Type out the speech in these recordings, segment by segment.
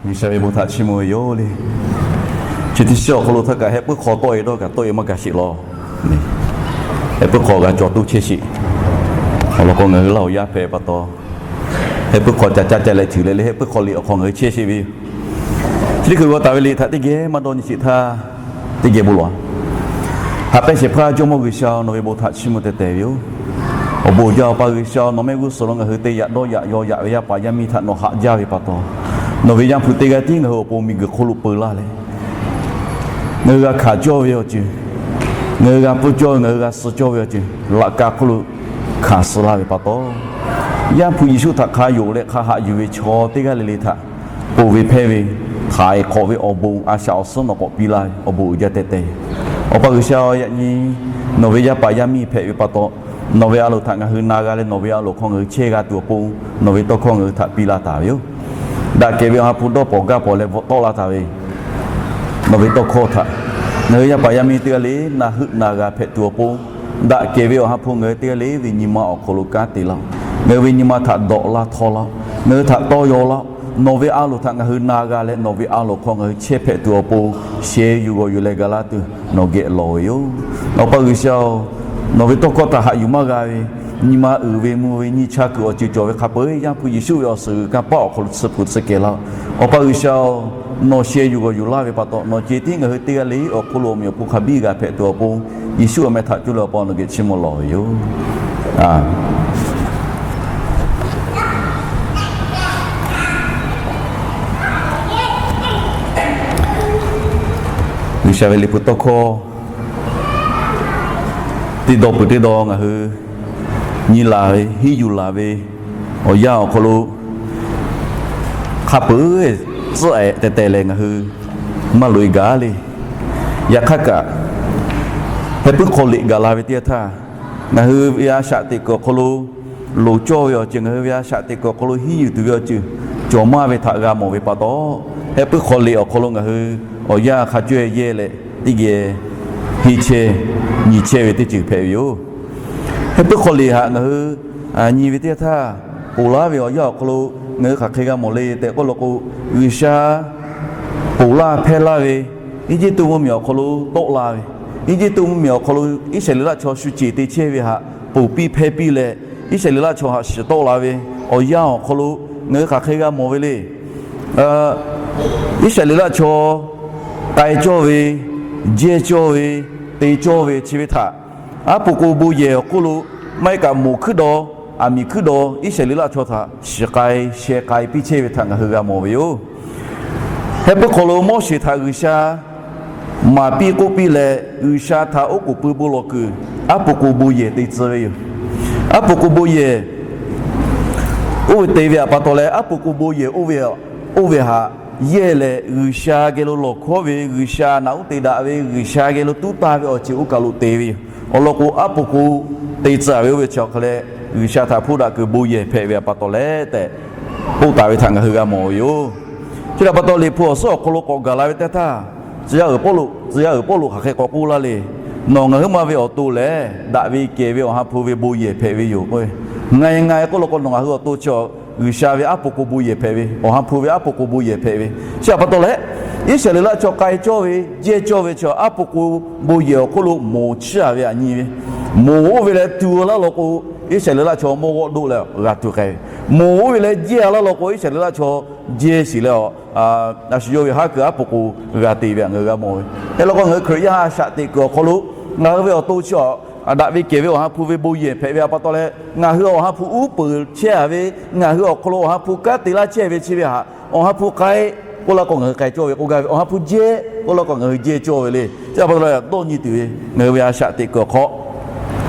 G'uiˬsha ve bon htaꞈ chiˇ mvuh ve yoˬ le. Chi teˇ shiˉ awˬ hk'aw lo htaˇ kaꞈ heh puiˉ hk'aw tawˆ e dawˇ kaꞈ tawˆ e maˇ gaˬ sheˍ law. Heh puiˉ hk'aw g'a cawˬ toˇ chehˇ sheˍ. Awˬ lawn k'o, ngaˬ hui Laˇ huˍ yaˇ hpehꞈ pa taw, heh puiˉ hk'aw ca caˇ caˇ leh ceuˬ leh le, heh puiˉ hk'aw liꞈ awˬ hk'aw ngaˬ hui chehˇ sheˍ ve yoˬ. Chi teˇ hkui g'a taˍ ve liꞈ htaꞈ teˇ geh maˇ dawˇ nyi sheˍ htaˇ, teˇ geh bon lawˬ. Haꞈ pehnˇ shehˍ hpaˇ Jawˇmawˇ G'uiˬsha-oˬ, nawˬ ve bon htaꞈ chiˇ mvuh teh teh ve yoˬ. Awˬ bon uiˍ jaˇ Awˬ pa G'uiˬsha-oˬ, nawˬ mehˆ g'uˇ suhˍ lo ngaˬ hui te yaꞈ dawˇ yaꞈ yaw yaꞈ ve yaˇ paˍ yaˇ miˇ htaꞈ nawˬ haꞈ jaˇ ve pa taw, nawˬ ve Yaˇ hpu teˇ g'aˇ tiˉ ngaˬ hui awˬ pon miˬguiˬ hk'oˆ lo peu laˇ leh, ngaˬ hui g'a hkanˍ cawˇ ve awˬ ceuˬ, ngaˬ hui g'a pfuhˇ cawˇ ve, ngaˬ hui g'a suh cawˇ ve awˬ ceuˬ laꞈ ka hk'oˆ lo hkanˍ suh laˇ ve pa taw, Yaˇ hpu Yeˍsuˆ htaꞈ hk'a yonˍ leh hk'a haꞈ yuˬ ve chaw teˇ g'aˇ le le htaꞈ ponˬ ve hpehˇ ve, htaiˍ hk'awꞈ ve awˬ bon a shaꞈ awˬ suhˉ nawˬ k'awꞈ piˇ laˇ ve awˬ bon uiˍ jaˇ teh teh. Awˬ pa G'uiˬsha-oˬ, yaꞈ nyi nawˬ ve yaˇ paˍ yaˇ miˇ hpehꞈ ve pa taw, nawˬ ve a loˍ htaꞈ ngaˬ hui na g'a leh nawˬ ve a loˍ hk'aw ngaˬ hui chehˇ g'a tuˬ awˬ pon, nawˬ ve tawˇ hkawˇ ngaˬ hui htaꞈ piˇ laˇ taˍ ve yoˬ. Daꞈ kehˬ ve Awˬ ha hpu dawˇ pawnˍ gaˇ pawnˍ leh bvuhꞈ tawˆ laˇ taˍ ve nawˬ ve tawˇ hkawˇ htaꞈ ngaˬ hui yaˇ paˍ yaˇ miˇ teˇ g'aˇ le na heuˆ na g'a hpehꞈ tuˬ awˬ pon, daꞈ kehˬ ve Awˬ ha hpu ngaˬ hui teˇ g'aˇ le ve nyi ma awˬ hk'aw lo kanˉ te laˇ-oˆ. Ngaˬ hui ve nyi ma htaꞈ dawꞈ laˇ htawˇ laˇ-oˆ. Ngaˬ hui htaꞈ tawˇ yaw laˇ-oˆ. Nawˬ ve a loˍ htaꞈ ngaˬ hui na g'a leh nawˬ ve a loˍ hk'aw ngaˬ hui chehˇ hpehꞈ tuˬ awˬ pon, sheh yuˬ g'awˬ yuˬ leh gaˬ laˇ tuˬ nawˬ geh lawˬ ve yoˬ. Awˬ pa G'uiˬsha-oˬ, nawˬ ve tawˇ hkawˇ htaꞈ haꞈ yuˬ maˇ g'a ve, nyi ma uiˍ ve mvuh ve nyiˇ chaˇ kuiˬ awˬ ceuˬ cawˬ ve hk'a peu-eˬ Yaˇ hpu Yeˍsuˆ ve awˬ suhˍ g'uiˬ kanˇ paˆ awˬ hk'aw lo tsuhˇ hpu tsuhˇ kehˬ laˇ-oˆ. Awˬ pa G'uiˬsha-oˬ, nawˬ sheh yuˬ g'awˬ yuˬ laˇ ve pa taw, nawˬ ceh tiˉ ngaˬ hui teˇ g'aˇ le awˬ hk'aw lo awˬ meꞈ awˬ hponˇ hk'a biˇ g'a hpehꞈ tuˬ awˬ pon, Yeˍsuˆ awˬ meh htaꞈ cuˇ leh Awˬ pa nawˬ geh chiˇ mvuh lawˬ ve yoˬ. G'uiˬsha ve liꞈ hpu tawˇ hkawˇ teˇ dawˇ peuˬ teˇ dawˇ ngaˬ hui nyi laˬ ve, henˇ yuˬ laˬ ve awˬ yanˇ awˬ hk'aw lo hk'a peu-eˬ tcuhˆ ehˍ teh teh leh ngaˬ hui maˇ loꞈ-e gaˬ le. Yaꞈ hk'aˇ kaꞈ, heh puiˉ hk'aw liꞈ gaˬ la ve teˇ yanˇ htaˇ, ngaˬ hui ve a shaꞈ teꞈ kuiˬ awˬ hk'aw lo loˍ cawˇ ve awˬ ceuˬ, ngaˬ hui ve a shaꞈ teꞈ kuiˬ awˬ hk'aw lo henˇ yuˬ tuˬ ve awˬ ceuˬ cawˬ maˇ ve htaꞈ g'a mawˬ ve pa taw, heh puiˉ hk'aw liꞈ awˬ hk'aw lo ngaˬ hui awˬ yanˇ hk'a cawehˇ yehˇ leh teˇ geh henˇ chehˇ nyi chehˇ ve teˇ ceuˬ hpehꞈ ve yoˬ. Heh puiˉ hk'aw liꞈ htaꞈ ngaˬ hui nyi ve teˇ yanˇ htaˇ, ponˬ laˇ ve awˬ yanˇ awˬ hk'aw lo ngaˬ hui hk'aˬ hk'e g'a mawˬ le tehꞈ k'oˆ law k'o, G'uiˬsha ponˬ laˇ hpehˇ laˇ ve, Eˇjiˇtuꞈ mvuhˇmiˬ awˬ hk'aw lo tawˆ la ve, Eˇjiˇtuꞈ mvuhˇmiˬ awˬ hk'aw lo Iˉsaˍreˍlaˆ chaw shu ceˬ te chehˇ ve htaꞈ ponˬ piˇ hpehˇ piˇ leh, Iˉsaˍreˍlaˆ chaw htaꞈ shiˍ tawˆ la ve awˬ yanˇ awˬ hk'aw lo ngaˬ hui hk'aˬ hk'e g'a mawˬ ve le. Iˉsaˍreˍlaˆ chaw k'ai cawˇ ve, jehˇ cawˇ ve, te cawˇ ve chi ve htaꞈ aˉ po k'o bon yehˬ awˬ hk'oˆ lo maˇ heˆ kaꞈ moˍ hkuiˉ daw, aˬ miˍ hkuiˉ daw Iˉsaˍreˍlaˆ chaw htaꞈ shiˍ k'ai sheh k'ai piˇ chehˇ ve htaꞈ ngaˬ hui g'a mawˬ ve yoˬ. Heh puiˉ hk'aw lo Moˉseˍ htaꞈ G'uiˬsha maˍ piˇ k'oˆ piˇ leh, G'uiˬsha htaꞈ oˉ k'oˍ pui bon lawˬ kuiˬ aˉ po k'o bon yehˬ te tcuh ve yoˬ. Aˉ po k'o bon yehˬ oˇ ve te ve htaꞈ pa taw leh, aˉ po k'o bon yehˬ oˇ ve, oˇ ve htaꞈ yehˇ leh G'uiˬsha geh lo lawˬ hkawˉ ve, G'uiˬsha naꞈ uˉ te daꞈ ve, G'uiˬsha geh lo tuˉ taˇ ve awˬ ceuˬ oˇ kaˬ lo te ve yoˬ. Awˬ lawn k'o, aˉ po k'o te tcuh ve oˇ ve chi awˬ hk'e leh, G'uiˬsha htaꞈ hpuˇ daꞈ kuiˬ bon yehˬ hpehꞈ ve htaꞈ pa taw leh tehꞈ k'oˆ taˍ ve htaꞈ ngaˬ hui g'a mawˬ ve yoˬ. Chi htaꞈ pa taw, Liꞈ hpu awˬ suhˉ awˬ hk'aw lo k'awꞈ gaˬ la ve teˇ htaˇ, tcuh yaˇ uiˍ Pawˇluꞈ, tcuh yaˇ uiˍ Pawˇluꞈ hk'aˬ hk'e k'awꞈ k'oˆ laˇ le. Nawˬ ngaˬ huiˉ ma ve awˬ to lehˬ, daꞈ ve kehˬ ve Awˬ ha hpu ve bon yehˬ hpehꞈ ve yoˬ k'o, ngaˬ e ngaˬ e k'oˆ law k'o, nawˬ ngaˬ hui awˬ to chi G'uiˬsha ve aˉ po k'o bon yehˬ hpehꞈ ve, Awˬ ha hpu ve aˉ po k'o bon yehˬ hpehꞈ ve. Chi htaꞈ pa taw leh, Iˉsaˍreˍlaˆ chaw k'ai cawˇ ve, jehˇ cawˇ ve chi aˉ po k'o bon yehˬ awˬ hk'oˆ lo moˍ chiˇ a ve htaꞈ nyi ve. Moˍ oˇ ve leh tu laˇ law k'o, Iˉsaˍreˍlaˆ chaw mawˇ g'awˆ doˆ leh g'a tuˬ k'ai ve. Moˍ oˇ ve leh jehˇ a laˇ law k'o, Iˉsaˍreˍlaˆ chaw jehˇ shiˍ leh, a shu yawˇ ve haˉ kuiˬ aˉ po k'o g'a te ve htaꞈ ngaˬ hui g'a mawˬ ve. Heh law k'o, ngaˬ hui Hkriꞈ yaˇ a shaꞈ teꞈ kuiˬ awˬ hk'aw lo ngaˬ hui ve awˬ to chi daꞈ ve kehˬ ve Awˬ ha hpu ve bon yehˬ hpehꞈ ve htaꞈ pa taw leh, ngaˬ hui Awˬ ha hpu uˉ peunˍ chehˇ a ve, ngaˬ hui awˬ hk'aw lo Awˬ ha hpu kanˉ te laˇ chehˇ ve chi ve htaꞈ, Awˬ ha hpu k'ai k'oˆ laˇ k'o ngaˬ hui k'ai cawˇ ve k'oˆ gaˇ ve, Awˬ ha hpu jehˇ k'oˆ laˇ k'o ngaˬ hui jehˇ cawˇ ve le. Chi htaꞈ pa taw leh dawˇ nyi tuˬ ve ngaˬ hui ve a shaꞈ teꞈ kuiˬ awˬ hk'aw,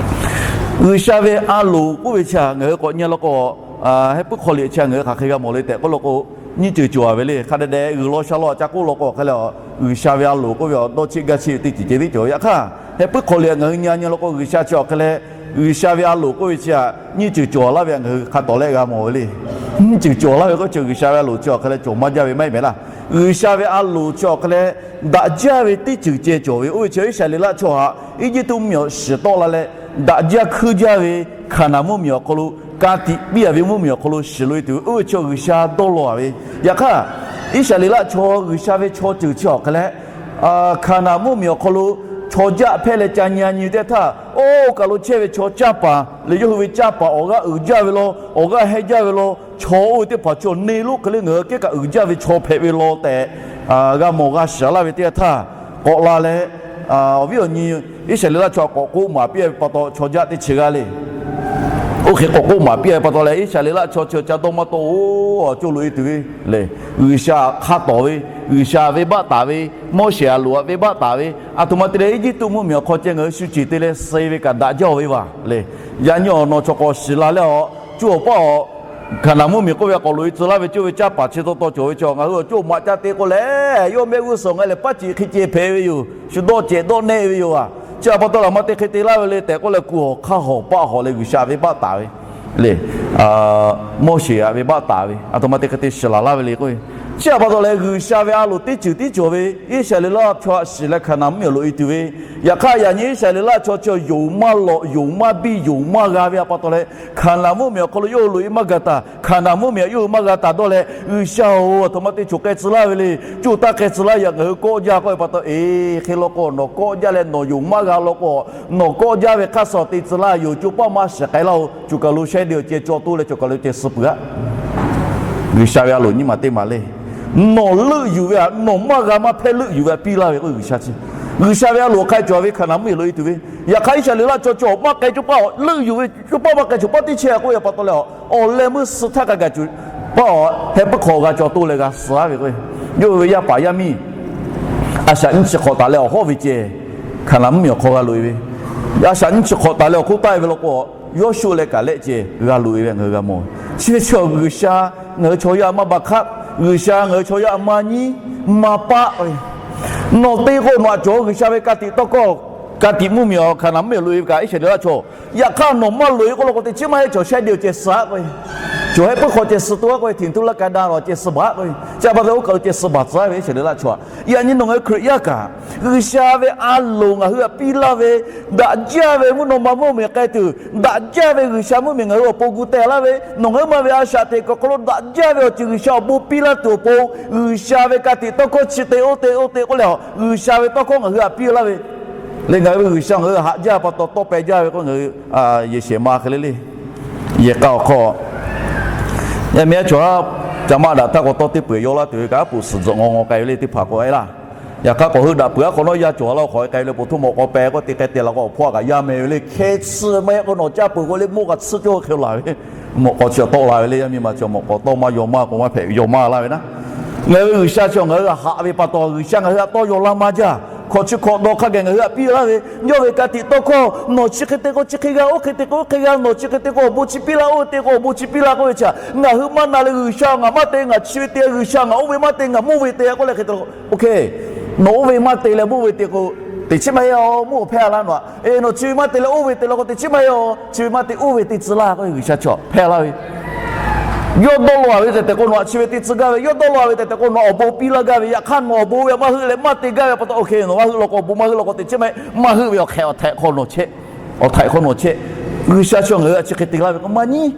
G'uiˬsha ve a loˍ k'oˆ ve chi htaꞈ ngaˬ hui k'awꞈ nyi law k'o, heh puiˉ hk'aw liꞈ chi htaꞈ ngaˬ hui hk'aˬ hk'e g'a mawˬ le tehꞈ k'oˆ law k'o, nyiˇ ceuˬ cawˬ a ve le. Hk'a dehꞈ dehꞈ g'uiˬ law sha law htaꞈ ca k'oˆ law k'o awˬ hk'e leh, G'uiˬsha ve a loˍ k'oˆ ve awˬ dawˇ cheˆ gaˇ cheˆ ve teˇ ceuˬ ceh tiˉ cawˬ ve. Yaꞈ hk'aˇ, heh puiˉ hk'aw liꞈ ngaˬ hui nyi a nyi law k'o, G'uiˬsha chi awˬ hk'e leh, G'uiˬsha ve a loˍ k'oˆ ve chi htaꞈ nyiˇ ceuˬ cawˬ laˇ ve htaꞈ ngaˬ hui hk'a tawˍ leh g'a mawˬ ve le. Nyiˇ ceuˬ cawˬ laˇ ve k'oˆ chi G'uiˬsha ve a loˍ chi awˬ hk'e leh cawˬ maˇ jaˇ ve maˇ heˆ mehˍ laˇ. G'uiˬsha ve a loˍ chi awˬ hk'e leh daꞈ jaˇ ve teˇ ceuˬ ceh cawˬ ve. Oˇ ve chi Iˉsaˍreˍlaˆ chaw htaꞈ Eˇjiˇtuꞈ mvuhˇmiˬ awˬ shiˍ tawˆ la leh, daꞈ jaˇ hkeuˇ jaˇ ve Hkaˍnanˍ mvuhˇmiˬ awˬ hk'aw lo ka tiꞈ piˇ a ve mvuhˇmiˬ awˬ hk'aw lo shiˍ loꞈ e tuˬ ve, oˇ ve chi G'uiˬsha dawˇ law a ve. Yaꞈ hk'aˇ, Iˉsaˍreˍlaˆ chaw G'uiˬsha ve chaw ceuˬ chi awˬ hk'e leh, Hkaˍnanˍ mvuhˇmiˬ awˬ hk'aw lo chaw jaˆ hpehˇ leh ca nyi nyi teˇ htaˇ, oˇ kaˬ lo chehˇ ve chaw canˇ paˍ le, yawˇ hui ve canˇ paˍ awˬ g'aˇ uiˍ jaˇ ve law, awˬ g'aˇ hehnˇ jaˇ ve law, chaw oˇ ve teˇ hpaˍ chaw neˇ lonˉ hk'e le ngaˬ hui kehˉ kaꞈ uiˍ jaˇ ve chaw hpehꞈ ve law tehꞈ g'a mawˬ g'a shiˍ laˇ ve teˇ htaˇ, k'awꞈ la leh, awˬ viˉ awˬ nyi Iˉsaˍreˍlaˆ chaw k'awꞈ k'oˆ maˍ piˇ ve pa taw chaw jaˆ teˇ chi g'aˇ le. Oˇ hk'e k'awꞈ k'oˆ maˍ piˇ ve pa taw leh, Iˉsaˍreˍlaˆ chaw chi ca dawˇ maˇ tawˆ-oˬ, cawˇ loꞈ-e tuˬ ve le. G'uiˬsha hk'a tawˍ ve, G'uiˬsha venˇbaˆ taˍ ve, Moˉseˍ a loˍ a venˇbaˆ taˍ ve, aˬ htoꞈ ma te leh Eˇjiˇtuꞈ mvuhˇmiˬ awˬ hk'aw ceh ngaˬ hui shu ceˬ te leh suh ve kaꞈ daꞈ jaˇ-oˬ ve vaˬ le. Yaꞈ nyi awˬ nawˬ chaw k'awꞈ shiˍ la leh, awˬ co awˬ paˆ awˬ Hkaˍnanˍ mvuhˇmiˬ k'oˆ ve k'awꞈ loꞈ-e tcuh laˇ ve cawˇ ve canˇ paˍ chi taw taw cawˬ ve chi ngaˬ hui awˬ co maꞈ ca te k'o leh, yawˇ mehˆ g'uˇ suhˍ ngaˬ lehˬ paˉ ceꞈ hk'e ceh hpehꞈ ve yoˬ. Shu dawˆ cehˬ dawˆ nehˆ ve yoˬ a. Chi a pa taw leh aˬ htoꞈ ma te hk'e te laˇ ve le tehꞈ k'oˆ leh, kuˬ awˬ hk'aˇ hawˍ paˆ hawˍ leh G'uiˬsha venˇbaˆ taˍ ve le. Moˉseˍ a venˇbaˆ taˍ ve, aˬ htoꞈ ma te hk'e te shiˍ laˬ laˇ ve le k'oˆ ve. Chi a pa taw leh G'uiˬsha ve a loˍ teˇ ceuˬ tiˉ cawˬ ve Iˉsaˍreˍlaˆ chaw a shiˍ leh Hkaˍnanˍ mvuhˇmiˬ awˬ loꞈ-e tuˬ ve. Yaꞈ hk'aˇ yaꞈ nyi Iˉsaˍreˍlaˆ chaw chi yonˍ maˇ lawꞈ, yonˍ maˇ biˇ, yonˍ maˇ g'a ve a pa taw leh, Hkaˍnanˍ mvuhˇmiˬ awˬ hk'aw lo yawˇ hui loꞈ-e maˇ g'a taˍ, Hkaˍnanˍ mvuhˇmiˬ htaꞈ yawˇ hui maˇ g'a taˍ dawˇ leh, G'uiˬsha-oˬ, aˬ htoꞈ ma te choˬ k'ai tcuh laˇ ve le. Coˇ taˇ k'ai tcuh laˇ, yaꞈ ngaˬ hui kawˆ jaˇ k'oˆ ve pa taw, eˬ, hk'e law k'o nawˬ kawˆ jaˇ leh nawˬ yonˍ maˇ g'a law k'o, nawˬ kawˆ jaˇ ve hk'aˇ suh te tcuh laˇ yoˬ. Co paˆ maˇ shiˍ k'ai laˇ-oˬ. Coˬ kaˬ lo shehˆ de awˬ ceh caw toˇ leh coˬ kaˬ lo ceh suh peuˬ-aˆ. G'uiˬsha ve a loˍ nyiˇ maˬ teˇ maˬ le. Nawˬ leuˆ yuˬ ve htaꞈ nawˬ maˇ g'a maˇ hpehˇ leuˆ yuˬ ve htaꞈ piˇ laˇ ve k'oˆ G'uiˬsha chi. G'uiˬsha ve a loˍ hk'ai cawˬ ve Hkaˍnanˍ mvuhˇmiˬ loꞈ-e tuˬ ve. Yaꞈ hk'aˇ Iˉsaˍreˍlaˆ chaw chi awˬ maˇ k'ai co paˆ awˬ leuˆ yuˬ ve, co paˆ maˇ k'ai, co paˆ teˇ chehˇ k'oˆ ve a pa taw leh, awˬ leh meuˇ suh htaˇ k'a gaˬ cuˬ paˆ awˬ heh puiˉ hk'awꞈ g'a caw toˇ leh g'a suh-aˉ ve k'o, yawˇ hui ve yaˇ paˍ yaˇ miˇ a shaꞈ nyiˇ chi hk'awꞈ taˍ leh awˬ hawˉ ve ceh Hkaˍnanˍ mvuhˇmiˬ awˬ hk'aw g'a loꞈ-e ve. A shaꞈ nyiˇ chi hk'awꞈ taˍ leh awˬ hk'oˆ taˆ-e ve law k'o, Yawˇsuˆ leh Kaˍlehˆ ceh g'a loꞈ-e ve ngaˬ hui g'a mawˬ. Chi ve chi G'uiˬsha ngaˬ hui chaw yaˇ maˇ ba hk'aˆ, G'uiˬsha ngaˬ hui chaw yaˇ maˇ nyiˉ maˇ paˆ ve. Nawˬ te k'o nawˬ htaꞈ cawˬ G'uiˬsha ve ka tiꞈ tawˇ hkawˇ, ka tiꞈ mvuhˇmiˬ awˬ Hkaˍnanˍ mvuhˇmiˬ loꞈ-e ve kaꞈ Iˉsaˍreˍlaˆ chaw. Yaꞈ hk'aˇ nawˬ maˇ loꞈ-e k'oˆ law k'o, teˇ chiˉ maˇ heˆ, cawˬ shehˆ de awˬ ceh suh-aˉ k'oˆ ve, cawˬ heh puiˉ hk'awꞈ ceh suh toˇ-aˉ k'oˆ ve, htiꞈ tuˇ laˇ ka daꞈ lawˬ ceh suh baˬ-aˉ k'oˆ ve, chi pa taw oˇ kaˬ lo ceh suh baˬ tcuh-aˉ ve Iˉsaˍreˍlaˆ chaw. Yaꞈ nyi nawˬ ngaˬ hui Hkriꞈ yaˇ kaꞈ G'uiˬsha ve a loˍ ngaˬ hui htaꞈ piˇ laˇ ve, daꞈ jaˇ ve mvuhˇ naw ma mvuhˇmiˬ k'ai tuˬ, daꞈ jaˇ ve G'uiˬsha mvuhˇmiˬ ngaˬ hui awˬ pon gu teh laˇ ve, nawˬ ngaˬ hui ma ve a shaꞈ teꞈ kuiˬ awˬ hk'aw lo daꞈ jaˇ ve awˬ ceuˬ G'uiˬsha awˬ bon piˇ laˇ tuˬ awˬ pon, G'uiˬsha ve ka tiꞈ tawˇ hkawˇ chi te oˇ te oˇ te k'oˆ leh, G'uiˬsha ve tawˇ hkawˇ ngaˬ hui htaꞈ piˇ laˇ ve le. Ngaˬ hui ve G'uiˬsha ngaˬ hui haꞈ jaˇ pa taw tawˇ peh jaˇ ve k'o, ngaˬ hui yehˬ shehˍ ma hk'e le le, yehˬ k'a awˬ hk'aw, yaˇ miˇ aˉ cawˬ-aˉ, ca maˇ daꞈ htaˇ k'awꞈ tawˇ teˇ peuˬ yaw laˇ tuˬ ve kaꞈ, aˉ poꞈ suhˍ tzuhꞈ ngaw ngaw k'ai ve le teˇ hpaˍ k'o e laˇ. Yaꞈ hk'aˇ k'awꞈ heuˆ daꞈ peuˬ-aˉ hk'awꞈ nawˉ yaˇ cawˬ laˇ-oˬ, hk'awꞈ e k'ai ve le po htoˇ mawꞈ k'aw peh k'oˆ te k'ai te la k'o, awˬ hpawˇ kaꞈ yaˇ meh ve le, hkeh tsuhˇ maˇ heˆ k'o nawˬ caˇ peuˬ k'o le, mawˇ kaꞈ tsuhˇ cawˇ hk'e laˬ ve. Mawꞈ k'aw chi awˬ tawˆ la ve le, yaˇ miˇ ma chi mawꞈ k'aw tawˇ maˇ yaw maˇ k'o maˇ hpehꞈ yaw maˇ laˇ ve naˉ. Ngaˬ hui ve G'uiˬsha chi ngaˬ hui htaꞈ haꞈ ve pa taw, G'uiˬsha ngaˬ hui htaꞈ tawˇ yaw laˇ maˇ jaˇ. Hkawꞈ chi hkawꞈ dawˬ hk'a gaˬ ngaˬ hui htaꞈ piˇ laˇ ve, yawˇ ve ka tiꞈ tawˇ hkawˇ, nawˬ chi hk'e te k'o chi hk'e g'a, oˇ hk'e te k'o oˇ hk'e g'a, nawˬ chi hk'e te k'o awˬ bon chi piˇ laˇ, oˇ hk'e te k'o awˬ bon chi piˇ laˇ k'oˆ ve chi, ngaˬ hui maˇ na leh G'uiˬsha ngaˬ maˇ te, ngaˬ chi ve te, G'uiˬsha ngaˬ oˇ ve maˇ te, ngaˬ mawˇ ve te k'oˆ leh hk'e te la k'o, oˇ hk'e nawˬ oˇ ve maˇ te leh mawˇ ve te k'o, teˇ chiˉ maˇ heˆ-oˬ, mawˇ hpehˇ laˇ nawˬ-aꞈ. Nawˬ chi ve maˇ te leh oˇ ve te la k'o, teˇ chiˉ maˇ heˆ-oˬ, chi ve maˇ te oˇ ve te tcuh laˇ k'oˆ ve G'uiˬsha chaw hpehˇ laˇ ve. Yawˇ dawˇ law-a ve tehꞈ tehꞈ k'o nawˬ-aꞈ chi ve te tcuh gaˇ ve, yawˇ dawˇ law-a ve tehꞈ tehꞈ k'o nawˬ-aꞈ awˬ bon piˇ laˇ gaˇ ve, yaꞈ hk'aˇ nawˬ awˬ bon ve maˇ heuˆ leh maˇ te gaˇ ve pa taw, oˇ hk'e nawˬ maˇ heuˆ law k'o awˬ bon maˇ heuˆ law k'o teˇ chiˉ maˇ heˆ, maˇ heuˆ ve awˬ hk'ehꞈ awˬ htaiꞈ hk'aw nawˬ chehˇ. Awˬ htaiꞈ hk'aw nawˬ chehˇ. G'uiˬsha chi ngaˬ hui htaꞈ chi hk'e te laˇ ve k'o maˇ nyiˉ.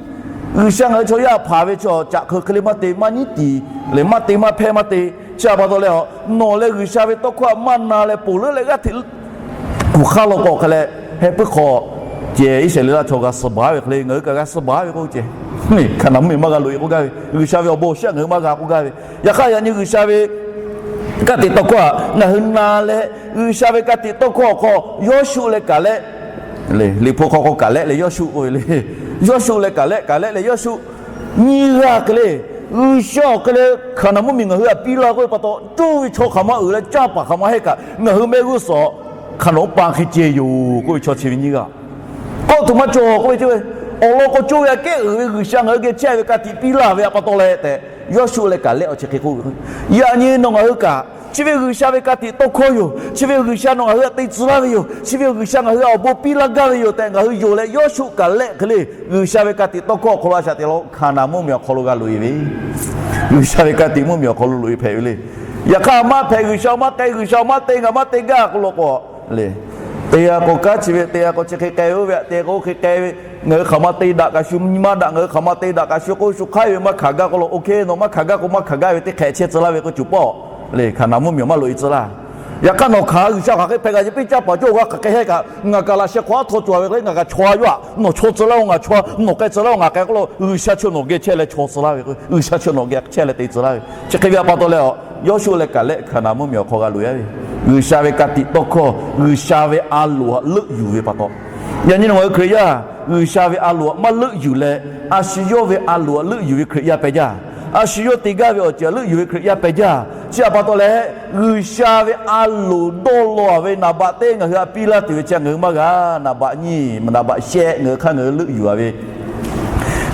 G'uiˬsha ngaˬ hui chaw yaˇ hpanˍ ve chi caꞈ hk'eu hk'e le maˇ te, maˇ nyiˉ tiˍ leh maˇ te maˇ hpehˇ maˇ te. Chi a pa taw leh, nawˬ leh G'uiˬsha ve tawˇ hkawˇ htaꞈ maˇ na leh ponˬ leuˉ leh g'aˇ hteꞈ kuˬ hk'aˇ law k'o hk'e leh, heh puiˉ hk'aw ceh Iˉsaˍreˍlaˆ chaw g'a suh baˬ ve hk'e le, ngaˬ hui kaꞈ g'a suh baˬ ve k'oˆ ceh. Hkaˍnanˍ mvuhˇmiˬ maˇ g'a loꞈ-e k'oˆ gaˇ ve, G'uiˬsha ve awˬ bon awˬ shiˉ ngaˬ hui maˇ g'a k'oˆ gaˇ ve. Yaꞈ hk'aˇ yaꞈ nyi G'uiˬsha ve ka tiꞈ tawˇ hkawˇ htaꞈ ngaˬ hui na leh, G'uiˬsha ve ka tiꞈ tawˇ hkawˇ awˬ hk'aw Yawˇsuˆ leh Kaˍlehˆ, Liꞈ hpu hk'aw k'o Kaˍlehˆ leh Yawˇsuˆ k'oˆ ve le. Yawˇsuˆ leh Kaˍlehˆ, Kaˍlehˆ leh Yawˇsuˆ, nyiˇ g'aˇ hk'e le, G'uiˬsha awˬ hk'e le Hkaˍnanˍ mvuhˇmiˬ ngaˬ hui htaꞈ piˇ laˇ k'oˆ ve pa taw, coˇ ve chaw hk'aˬ ma uiˍ leh caˇ paˍ hk'aˬ ma heˆ kaꞈ, ngaˬ hui mehˆ g'uˇ suhˍ hk'aˬ nawˉ pa hk'e ceh yoˬ k'oˆ ve chaw chi ve nyiˇ g'aˇ k'oˆ tuˬ maˇ cawˬ k'oˆ ve, awˬ lawn k'o coˇ ve aꞈ kehˉ uiˍ ve G'uiˬsha ngaˬ hui geh chehˇ ve ka tiꞈ piˇ laˇ ve a pa taw leh tehꞈ, Yawˇsuˆ leh Kaˍlehˆ awˬ chi hk'e k'oˆ ve. Yaꞈ nyi nawˬ ngaˬ hui kaꞈ chi ve G'uiˬsha ve ka tiꞈ tawˇ hkawˇ yoˬ, chi ve G'uiˬsha nawˬ ngaˬ hui htaꞈ te tcuh laˇ ve yoˬ, chi ve G'uiˬsha ngaˬ hui htaꞈ awˬ bon piˇ laˇ gaˇ ve yoˬ tehꞈ ngaˬ hui yonˍ leh Yawˇsuˆ Kaˍlehˆ hk'e le G'uiˬsha ve ka tiꞈ tawˇ hkawˇ awˬ hk'aw lo a shaꞈ teꞈ la Hkaˍnanˍ mvuhˇmiˬ awˬ hk'aw lo g'a loꞈ-e ve, G'uiˬsha ve ka tiꞈ mvuhˇmiˬ awˬ hk'aw lo loꞈ-e hpehꞈ ve le. Yaꞈ hk'aˇ maˇ hpehꞈ, G'uiˬsha maˇ k'ai, G'uiˬsha maˇ te, ngaˬ maˇ te gaˇ k'oˆ law k'o le, Teˇ g'aˇ k'o kanˉ chi ve, teˇ g'aˇ k'o chi hk'e k'ai ve, teˇ g'aˇ k'o oˇ hk'e k'ai ve, ngaˬ hui hk'aˬ ma te daꞈ kaꞈ shu nyi maˇ daꞈ, ngaˬ hui hk'aˬ ma te daꞈ kaꞈ shu k'oˆ shu hk'aiˉ ve maˇ hkanˍ gaˇ k'oˆ lo, OK, nawˬ maˇ hkanˍ gaˇ k'o maˇ hkanˍ gaˇ ve teˇ hk'ehꞈ chehˇ tcuh laˇ ve k'o, cuˬ pawˆ le, Hkaˍnanˍ mvuhˇmiˬ maˇ loꞈ e tcuh laˇ. Yaꞈ hk'aˇ nawˬ hkanˍ G'uiˬsha hk'aˬ hk'e hpehꞈ g'a ce piˇ caˇ paˍ cawˇ g'a hk'aˬ hk'e heh kaꞈ, ngaˬ kaꞈ laꞈ sheh hk'aw aˉ htawˇ cawˬ ve k'o, ngaˬ kaꞈ chaw a yaˇ, nawˬ chaw tcuh laˇ-oˬ ngaˬ chaw, nawˬ k'ai tcuh laˇ-oˬ ngaˬ k'ai k'oˆ lo, G'uiˬsha chi nawˬ geh chehˇ leh chaw tcuh laˇ ve k'o, G'uiˬsha chi nawˬ geh chehˇ leh te tcuh laˇ ve. Chi hk'e ve a pa taw leh, Yawˇsuˆ leh Kaˍlehˆ Hkaˍnanˍ mvuhˇmiˬ awˬ hk'aw g'a loꞈ e ve, G'uiˬsha ve ka tiꞈ tawˇ hkawˇ, G'uiˬsha ve a loˍ htaꞈ leuˆ yuˬ ve pa taw. Yaꞈ nyi nawˬ ngaˬ hui Hkriꞈ yaˇ G'uiˬsha ve a loˍ htaꞈ maˇ leuˆ yuˬ leh, a shu yawˇ ve a loˍ htaꞈ leuˆ yuˬ ve Hkriꞈ yaˇ pehˬ jaˇ. A shu yawˇ te gaˇ ve awˬ ceuˬ htaꞈ leuˆ yuˬ ve Hkriꞈ yaˇ pehˬ jaˇ. Chi a pa taw leh, G'uiˬsha ve a loˍ dawˇ law ve naˍ baꞈ teˇ ngaˬ hui htaꞈ piˇ laˇ tuˬ ve chi ngaˬ hui maˇ g'a. Naˍ baꞈ nyiˇ, naˍ baꞈ shehˆ ngaˬ hui hk'aˇ ngaˬ hui leuˆ yuˬ a ve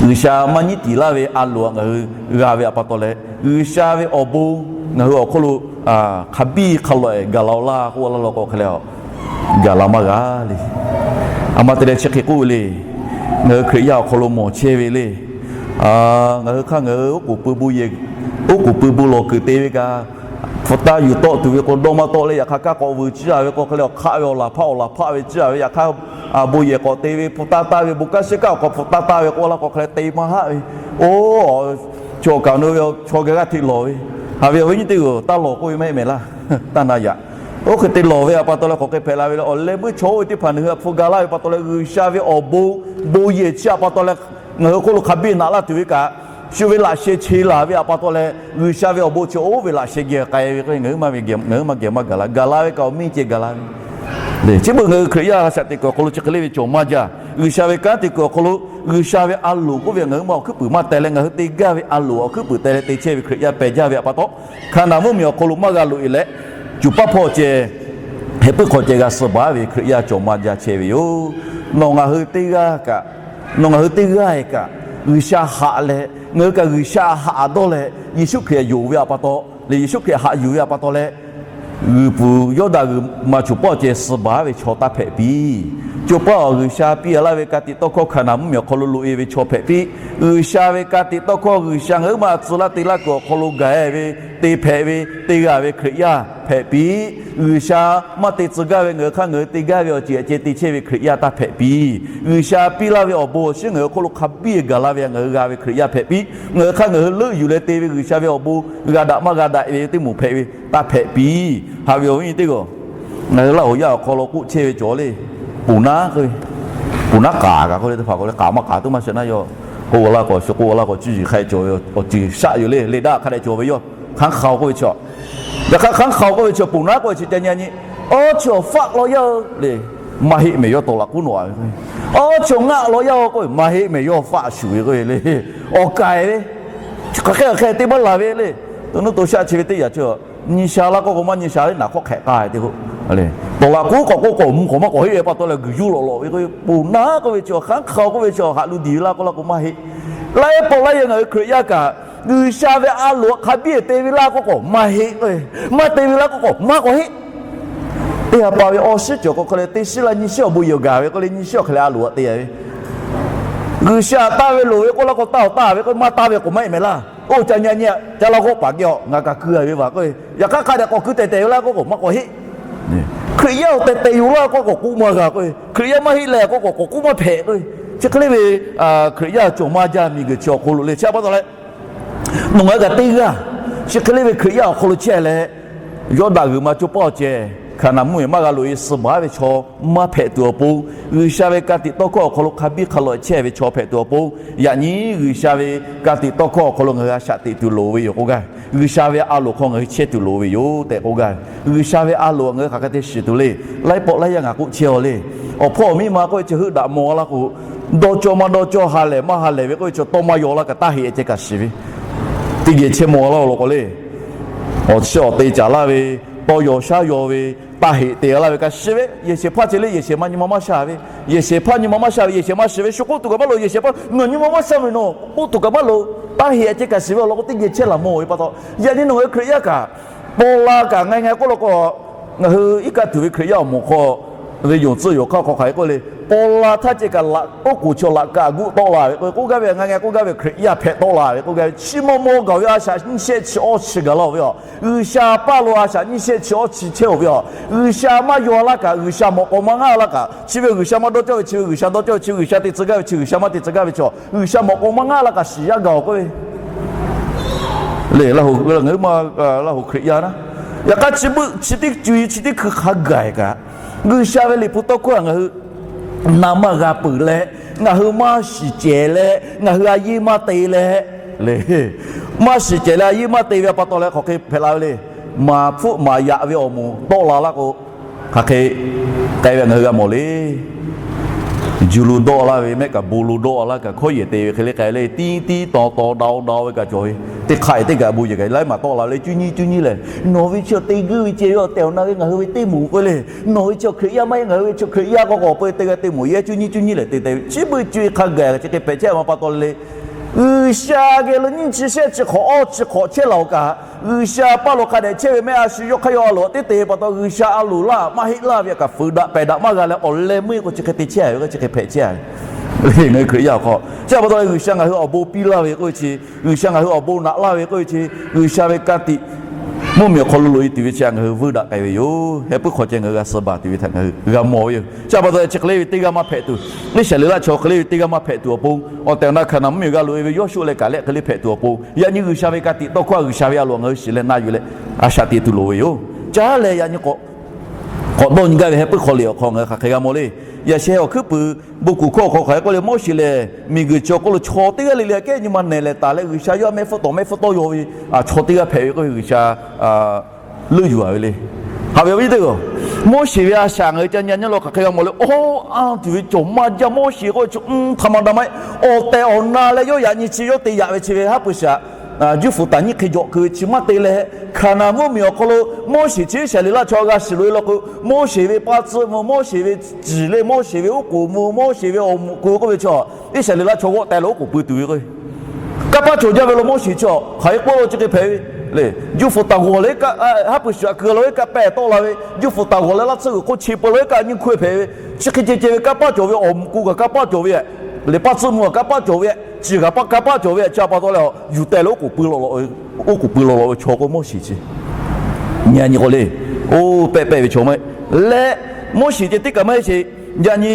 G'uiˬsha maˇ nyiˉ tiˍ laˇ ve a loˍ htaꞈ ngaˬ hui g'a ve a pa taw leh, G'uiˬsha ve awˬ bon ngaˬ hui awˬ hk'oˆ lo hk'a biˇ hk'a lawꞈ-e gaˬ la-oˬ laˇ k'oˆ laˇ law k'o hk'e leh, gaˬ la maˇ g'a le. A ma te leh chi hk'e k'oˆ ve le. Ngaˬ hui Hkriꞈ yaˇ awˬ hk'aw lo mawˬ chehˇ ve le. Ngaˬ hui hk'aˇ ngaˬ hui oˉ k'oˍ pui bon yehˬ, oˉ k'oˍ pui bon lawˬ kuiˬ te ve kaꞈ, hpu taˇ yuˬ tawˆ tuˬ ve k'o dawˇ maˇ tawˆ leh, yaꞈ hk'aˇ kanˉ k'awꞈ vuiˬ ciˇ a ve k'o hk'e leh, awˬ hk'aˆ ve awˬ laˬ hpaˆ awˬ laˬ hpaˆ ve ciˇ a ve, yaꞈ hk'aˇ bon yehˬ k'awꞈ te ve hpu taˇ taˇ ve bon kanˉ shiˉ kaˆ awˬ hk'aw hpu taˇ taˇ ve k'oˆ laˇ k'o hk'e leh te maˇ haˆ ve. Oˇ, chaw kaꞈ nu ve chaw geh g'aˇ hteꞈ lawˬ ve, haꞈ ve awˬ viˉ nyi teˇ g'aˇ taˇ lawˬ k'oˆ ve maˇ heˆ mehˍ laˇ. Taˇ na yaꞈ. Oˇ hk'e te lawˬ ve a pa taw leh k'awꞈ hk'e hpehꞈ la ve le. Awˬ leh meuˇ chaw oˇ ve teˇ hpaˍ nawˬ hui htaꞈ hpu ga laˇ ve pa taw leh, G'uiˬsha ve awˬ bon, bon yehˬ chi a pa taw leh ngaˬ hui hk'oˆ lo hk'a biˇ naꞈ laˇ tuˬ ve kaꞈ, shu ve laꞈ sheh che laˬ ve a pa taw leh, G'uiˬsha ve awˬ bon chi oˇ ve laꞈ sheh geh k'ai ve k'o, ngaˬ hui maˇ geh maˇ gaˬ la, gaˬ la ve kaꞈ awˬ miˇ ceh gaˬ la ve. Chi beuꞈ ngaˬ hui Hkriꞈ yaˇ shaꞈ teꞈ kuiˬ awˬ hk'aw lo chi hk'e le ve cawˬ maˇ jaˇ. G'uiˬsha ve kanˉ te kuiˬ awˬ hk'aw lo, G'uiˬsha ve a loˍ k'oˆ ve ngaˬ hui maˇ awˬ hkuiˉ puiˍ maˇ teh leh, ngaˬ hui te gaˇ ve a loˍ awˬ hkuiˉ puiˍ teh leh te chehˇ ve Hkriꞈ yaˇ pehˬ jaˇ ve a pa taw, Hkaˍnanˍ mvuhˇmiˬ awˬ hk'aw lo maˇ g'a loꞈ e leh, cuˬ paˇ hpawˇ ceh, heh puiˉ hk'aw ceh g'a suh baˬ ve Hkriꞈ yaˇ cawˬ maˇ jaˇ chehˇ ve yoˬ. Nawˬ ngaˬ hui teˇ g'aˇ kaꞈ, nawˬ ngaˬ hui teˇ g'aˇ kaꞈ, G'uiˬsha haꞈ leh, ngaˬ hui kaꞈ G'uiˬsha haꞈ dawˇ leh Yeˍsuˆ Hkriꞈ yonˍ ve a pa taw leh, Yeˍsuˆ Hkriꞈ haꞈ yuˬ ve a pa taw leh, g'uiˬ pfuhˍ Yawˇdanˍ g'uiˬ ma cuˬ pawˆ ceh suh baˬ ve chaw taˇ hpehꞈ piˇ. Cuˬ pawˆ G'uiˬsha piˇ a laˇ ve ka tiꞈ tawˇ hkawˇ Hkaˍnanˍ mvuhˇmiˬ awˬ hk'aw lo loꞈ e ve chaw hpehꞈ piˇ. G'uiˬsha ve ka tiꞈ tawˇ hkawˇ G'uiˬsha ngaˬ hui maˇ tcuh laˇ te laˇ kuiˬ awˬ hk'aw lo gaˬ e ve, te hpehꞈ ve, te g'a ve Hkriꞈ yaˇ hpehꞈ piˇ. G'uiˬsha maˇ te tcuh gaˇ ve ngaˬ hui hk'aˇ ngaˬ hui te gaˇ ve awˬ ceuˬ ceh te chehˇ ve Hkriꞈ yaˇ taˇ hpehꞈ piˇ. G'uiˬsha piˇ laˇ ve awˬ bon awˬ shinˉ ngaˬ hui hk'oˆ lo hk'a biˇ gaˬ la ve ngaˬ hui g'a ve Hkriꞈ yaˇ hpehꞈ piˇ. Ngaˬ hui hk'aˇ ngaˬ hui leuˆ yuˬ leh te ve G'uiˬsha ve awˬ bon g'a daꞈ maˇ g'a daꞈ ve teˇ moˍ hpehꞈ ve taˇ hpehꞈ piˇ. Haꞈ ve awˬ viˉ nyi teˇ g'aˇ, ngaˬ hui Laˇ hoˍ yaˇ awˬ hk'aw lo k'oˆ chehˇ ve cawˬ le. Ponˬ naˉ k'oˆ ve, ponˬ naˉ k'aˍ kaꞈ k'oˆ le, teˇ hpaˍ k'o le k'aˍ maˇ k'aˍ tuˬ maˇ shiˍ naˉ yawˇ k'oˆ laˇ k'o, shu k'oˆ laˇ k'o cuˇ yiˍ hk'a cawˬ ve awˬ ceuˬ shaˆ yoˬ le. Leˇ daꞈ hk'a dehꞈ cawˬ ve yoˬ. Hk'aˉ hk'aoˍ k'oˆ ve chi, yaꞈ hk'aˇ hk'aˉ hk'aoˍ k'oˆ ve chi ponˬ naˉ k'oˆ ve chi ca nyi nyi, awˬ chi awˬ faˆ law yaˇ le. Maˇ heˆ mehˍ yawˇ tawˍ laꞈ k'uˉ nawꞈ a ve k'o, awˬ chi awˬ ngaˆ law yaˇ k'oˆ ve maˇ heˆ mehˍ yawˇ faˆ shuˍ ve k'oˆ ve le. Awˬ kaiˍ ve, hk'aˬ hk'e hk'e te maˇ laˬ ve le. To nuˇ to shaˆ chi ve teˇ yanˇ chi, nyi sha laˇ k'oˆ k'o maˇ nyi sha le, naˍ hk'awˆ hk'ehꞈ k'ai te k'o, tawˍ laꞈ k'uˉ k'awꞈ k'oˆ k'awꞈ mvuh k'awꞈ maˇ k'awꞈ heˆ ve pa taw leh guiˬ yuˇ lawꞈ lawꞈ ve k'oˆ ve, ponˬ naˉ k'oˆ ve chi, hk'aˉ hk'aoˍ k'oˆ ve chi, haꞈ lu diˬ ve laˇ k'oˆ laˇ k'o maˇ heˆ. Laiˉ pawˆ laiˉ yaˇ ngaˬ hui Hkriꞈ yaˇ kaꞈ, G'uiˬsha ve a loˍ htaꞈ hk'a biˇ te ve laˇ k'oˆ k'awꞈ maˇ heˆ k'o, maˇ te ve laˇ k'oˆ k'awꞈ maˇ k'awꞈ heˆ. Teˇ ha pa ve awˬ shiˉ cawˬ k'o hk'e leh, teˇ shiˉ laˇ nyi shiˉ awˬ bon yehˬ gaˬ ve k'oˆ leh, nyi shiˉ awˬ hk'e leh a loˍ htaꞈ te a ve, G'uiˬsha taˇ ve loˍ ve k'oˆ laˇ k'o, taˇ awˬ taˇ ve k'o, maˇ taˇ ve k'awꞈ maˇ heˆ mehˍ laˇ. Oˇ ca nyi nyi, ca laˇ g'awˆ paˍ geh a, ngaˬ kaꞈ keu a ve vaˬ k'oˆ ve, yaꞈ hk'aˇ hk'a dehꞈ k'awꞈ keu tehˬ tehˬ ve laˇ k'oˆ k'awꞈ maˇ k'awꞈ heˆ. Hkriꞈ yaˇ awˬ tehˬ tehˬ yoˬ laˇ k'oˆ k'awꞈ k'oˆ maˇ g'a k'oˆ ve, Hkriꞈ yaˇ maˇ heˆ leh k'oˆ k'awꞈ k'oˆ maˇ hpehꞈ k'oˆ ve, chi hk'e le ve Hkriꞈ yaˇ cawˬ maˇ jaˇ miˬguiˬ chi awˬ hk'aw lo le. Chi a pa taw leh, nawˬ ngaˬ hui kaꞈ teˇ g'aˇ chi hk'e le ve Hkriꞈ yaˇ awˬ hk'aw lo chehˇ leh, Yawˇdanˍ g'uiˬ ma coˇ pawˆ ceh, Hkaˍnanˍ mvuhˇmiˬ maˇ g'a loꞈ e suh baˬ ve chaw maˇ hpehꞈ tuˬ awˬ pon, G'uiˬsha ve ka tiꞈ tawˇ hkawˇ awˬ hk'aw lo hk'a biˇ hk'a lawꞈ chehˇ ve chaw hpehꞈ tuˬ awˬ pon, yaꞈ nyi G'uiˬsha ve ka tiꞈ tawˇ hkawˇ awˬ hk'aw lo ngaˬ hui a shaꞈ teꞈ tuˬ loˍ ve yoˬ k'oˆ gaˇ. G'uiˬsha ve a loˍ hk'aw ngaˬ hui chehˇ tuˬ loˍ ve yoˬ tehꞈ k'oˆ gaˇ. G'uiˬsha ve a loˍ ngaˬ hui hk'aˬ hk'e te shiˍ tuˬ le. Laiˉ pawˆ laiˉ yaˇ ngaˬ k'oˆ chehˇ a le. Awˬ hpawˇ awˬ miˇ ma k'oˆ ve chi heuˆ daꞈ maw laˇ k'o, dawˇ cawˇ maˇ dawˇ cawˇ, ha lehˬ maˇ ha lehˬ ve k'oˆ ve chi tawˇ maˇ yaw laˇ kaꞈ taˇ heꞈ ceh kaꞈ shiˍ ve, teˇ geh chehˇ maw laˇ law k'o le. Awˬ chi awˬ te caˍ laˇ ve, tawˇ yaw shaˉ yaw ve, taˇ heꞈ te laˇ ve kaꞈ shiˍ ve, yehˬ shehˍ hpaˇ ceh le, yehˬ shehˍ ma nyi ma maˇ sha ve, yehˬ shehˍ hpaˇ nyi ma maˇ sha ve, yehˬ shehˍ ma shiˍ ve, shu k'oˆ tuˬ kaꞈ maˇ loˍ, yehˬ shehˍ hpaˇ nawˬ nyi ma maˇ sha ve nawˬ k'oˆ tuˬ kaꞈ maˇ loˍ, taˇ heꞈ ceh kaꞈ shiˍ ve awˬ lawn k'o teˇ geh chehˇ laˬ maw ve pa taw, yaꞈ nyi nawˬ ngaˬ hui Hkriꞈ yaˇ kaꞈ, paw la kaꞈ ngaˬ ngaˬ k'oˆ law k'o, ngaˬ hui iˉ kaˆ tuˬ ve Hkriꞈ yaˇ awˬ moˍ hk'aw ve yonˍ tcuhˇ yonˍ hk'aˇ hk'aw hk'aˬ hk'e k'oˆ le. Paw la htaˇ ceh kaꞈ, oˉ k'oˍ chi laꞈ kaꞈ guˆ tawˆ la ve k'o, k'oˆ gaˇ ve ngaˬ ngaˬ k'oˆ gaˇ ve Hkriꞈ yaˇ hpehꞈ tawˆ la ve k'oˆ gaˇ ve, chi maw maw gaˬ ve a shaꞈ nyiˇ shehˆ chi awˇ chi gaˬ laˇ ve yoˬ. G'uiˬsha paˇ lo a shaꞈ nyiˇ shehˆ chi awˇ chi chehˇ-oˬ ve yoˬ. G'uiˬsha maˇ yaw laˇ kaꞈ, G'uiˬsha mawꞈ k'aw maˇ ngaˇ laˇ kaꞈ, chi ve G'uiˬsha maˇ dawˇ cawˇ ve chi ve G'uiˬsha dawˇ cawˇ ve, chi ve G'uiˬsha te tcuh gaˇ ve chi G'uiˬsha maˇ te tcuh gaˇ ve chaw, G'uiˬsha mawꞈ k'aw maˇ ngaˇ laˇ kaꞈ shiˍ yaˇ gaˬ-oˬ k'oˆ ve le. Laˇ hoꞈ Hkriꞈ yaˇ naˉ, yaꞈ hk'aˇ chi beuꞈ chi teˇ co-e chi teˇ hkui hk'a gaˬ kaꞈ, G'uiˬsha ve Liꞈ hpu tawˇ hkawˇ htaꞈ ngaˬ hui na maˇ g'a peuˬ leh, ngaˬ hui maˇ shiˍ cehˬ leh, ngaˬ hui a yeˇ maˇ te leh, le, maˇ shiˍ cehˬ leh a yeˇ maˇ te ve pa taw leh hk'aˬ hk'e hpehꞈ la ve le. Maˍ hpfuhˆ maˍ yaꞈ ve awˬ moˍ tawˆ la laˇ k'o, hk'aˬ hk'e k'ai ve ngaˬ hui g'a mawˬ le. Juˇ lo dawˆ laˇ ve mehˆ kaꞈ bon lo dawˆ laˇ kaꞈ hkawˇ yehˬ te ve hk'e le k'ai le, tiˉ tiˉ taw taw dawˇ dawˇ ve kaꞈ cawˬ ve, teˇ hk'aˆ teˇ kaꞈ bon yehˬ kaꞈ laiˉ maˬ tawˆ la ve le, cuˇ nyiˇ cuˇ nyiˇ lehˬ, nawˬ ve chi te guˇ ve ceh ve awˬ tehˬ awˬ na ve ngaˬ hui ve teˇ moˍ k'oˆ le. Nawˬ ve chi Hkriꞈ yaˇ maˇ heˆ, ngaˬ hui ve chi Hkriꞈ yaˇ k'o k'awꞈ peu te g'a te moˍ yehˇ cuˇ nyiˇ cuˇ nyiˇ lehˬ te te ve chi beuꞈ co-e hk'a gaˬ chi hk'e hpehꞈ chehˇ ma pa taw le. G'uiˬsha geh lo nyiˇ chi shehˆ chi hk'awꞈ awˇ chi hk'awꞈ chehˇ laˬ-oˬ kaꞈ, G'uiˬsha paˇ lo hk'a dehꞈ chehˇ ve mehˆ a shu yawˇ hk'aˇ yawˇ a loˍ teˇ te pa taw G'uiˬsha a loˍ laˇ maˇ heˆ laˇ ve kaꞈ fuiˍ daꞈ pehˬ daꞈ maˇ g'a leh awˬ leh meuˇ k'o chi hk'e te chehˇ ve k'o chi hk'e hpehꞈ chehˇ ve. Ngaˬ hui Hkriꞈ yaˇ awˬ hk'aw chi pa taw G'uiˬsha ngaˬ hui awˬ bon piˇ laˇ ve k'oˆ ve chi, G'uiˬsha ngaˬ hui awˬ bon naꞈ laˇ ve k'oˆ ve chi, G'uiˬsha ve ka tiꞈ mvuhˇmiˬ awˬ hk'aw lo loꞈ-e tuˬ ve chi ngaˬ hui vuiˇ daꞈ k'ai ve yoˬ. Heh puiˉ hk'aw ceh ngaˬ hui g'a suh baˬ tuˬ ve htaꞈ ngaˬ hui g'a mawˬ ve yoˬ. Chi pa taw chi hk'e le ve teˇ g'aˇ maˇ hpehꞈ tuˬ, Iˉsaˍreˍlaˆ chaw hk'e le ve teˇ g'aˇ maˇ hpehꞈ tuˬ awˬ pon, awˬ tehˬ awˬ na Hkaˍnanˍ mvuhˇmiˬ g'a loꞈ-e ve Yawˇsuˆ leh Kaˍlehˆ hk'e le hpehꞈ tuˬ awˬ pon, yaꞈ nyi G'uiˬsha ve ka tiꞈ tawˇ hkawˇ G'uiˬsha ve a loˍ ngaˬ hui shiˍ leh na yuˬ leh a shaꞈ teꞈ tuˬ loˍ ve yoˬ. Caˉ leh yaꞈ nyi k'awꞈ dawˇ nyi gaˇ ve heh puiˉ hk'aw liꞈ awˬ hk'aw ngaˬ hui hk'aˬ hk'e g'a mawˬ le. Yaꞈ sheh awˬ hkuiˉ puiˍ bon kuˬ hkawˇ awˬ hk'aw hk'aˬ hk'e k'oˆ le, Moˉseˍ lehˬ miˬguiˬ chi awˬ hk'oˆ lo chaw teˇ g'aˇ le le aꞈ kehˉ nyi ma nehˬ lehˬ taˍ leh G'uiˬsha yawˇ mehˆ hpfuhˇ tawˍ mehˆ hpfuhˇ tawˇ yaw ve chaw teˇ g'aˇ hpehꞈ ve k'oˆ ve G'uiˬsha leuˆ yuˬ-a ve le. Haꞈ ve awˬ viˉ teˇ g'aˇ-oˬ, Moˉseˍ ve a shaꞈ ngaˬ hui ca nyi nyi law hk'aˬ hk'e g'a mawˬ le. Awˬ anˇ tuˬ ve cawˬ maˇ jaˇ. Moˉseˍ k'oˆ ve chi mvuhˇ htaˇ ma da maˇ heˆ. Awˬ tehˬ awˬ na leh yawˇ yaꞈ nyi chi yawˇ te yaꞈ ve chi ve haˉ pui shaꞈ Juˇfuˍ taˍ nyiˇ hk'e jawꞈ keu ve chi maˇ te leh, Hkaˍnanˍ mvuhˇmiˬ awˬ hk'aw lo Moˉseˍ chi Iˉsaˍreˍlaˆ chaw g'a shiˍ loꞈ-e law k'o, Moˉseˍ ve paˇ tcuhˇ mvuh, Moˉseˍ ve ciˬ le, Moˉseˍ ve oˉ k'oˍ mvuh, Moˉseˍ ve awˬ moˍ k'oˍ k'oˆ ve chaw, Iˉsaˍreˍlaˆ chaw g'awˆ teh leh oˉ k'oˍ pui tuˬ ve k'o, kanˇ paˆ cawˬ jaˇ ve law Moˉseˍ chi hk'aˬ hk'e k'oˆ lo chi hk'e hpehꞈ ve le. Juˇfuˍ taˍ g'awˬ leh kaˆ, haˉ pui shaꞈ keu la ve kaˆ pehˇ tawˆ la ve, Juˇfuˍ taˍ g'awˬ leh laˇ tsuhˇ g'uiˬ hk'oˆ che peu la ve kaˆ nyiˇ hkawehˇ hpehꞈ ve, chi hk'e ceh ceh ve kanˇ paˆ cawˬ ve, awˬ moˍ k'oˍ kaꞈ kanˇ paˆ cawˬ ve, le paˇ tsuhˇ mvuh kaꞈ kanˇ paˆ cawˬ ve, ciˬ kaꞈ kanˇ paˆ cawˬ ve, chi pa taw leh yuˬ teh leh oˉ k'oˍ pui la law ve chaw k'o Moˉseˍ chi nyi nyi k'o le, oˇ pehˆ pehˆ ve chaw maˇ heˆ leh, Moˉseˍ ceh tiˉ kaꞈ maˇ heˆ sheˍ. Yaꞈ nyi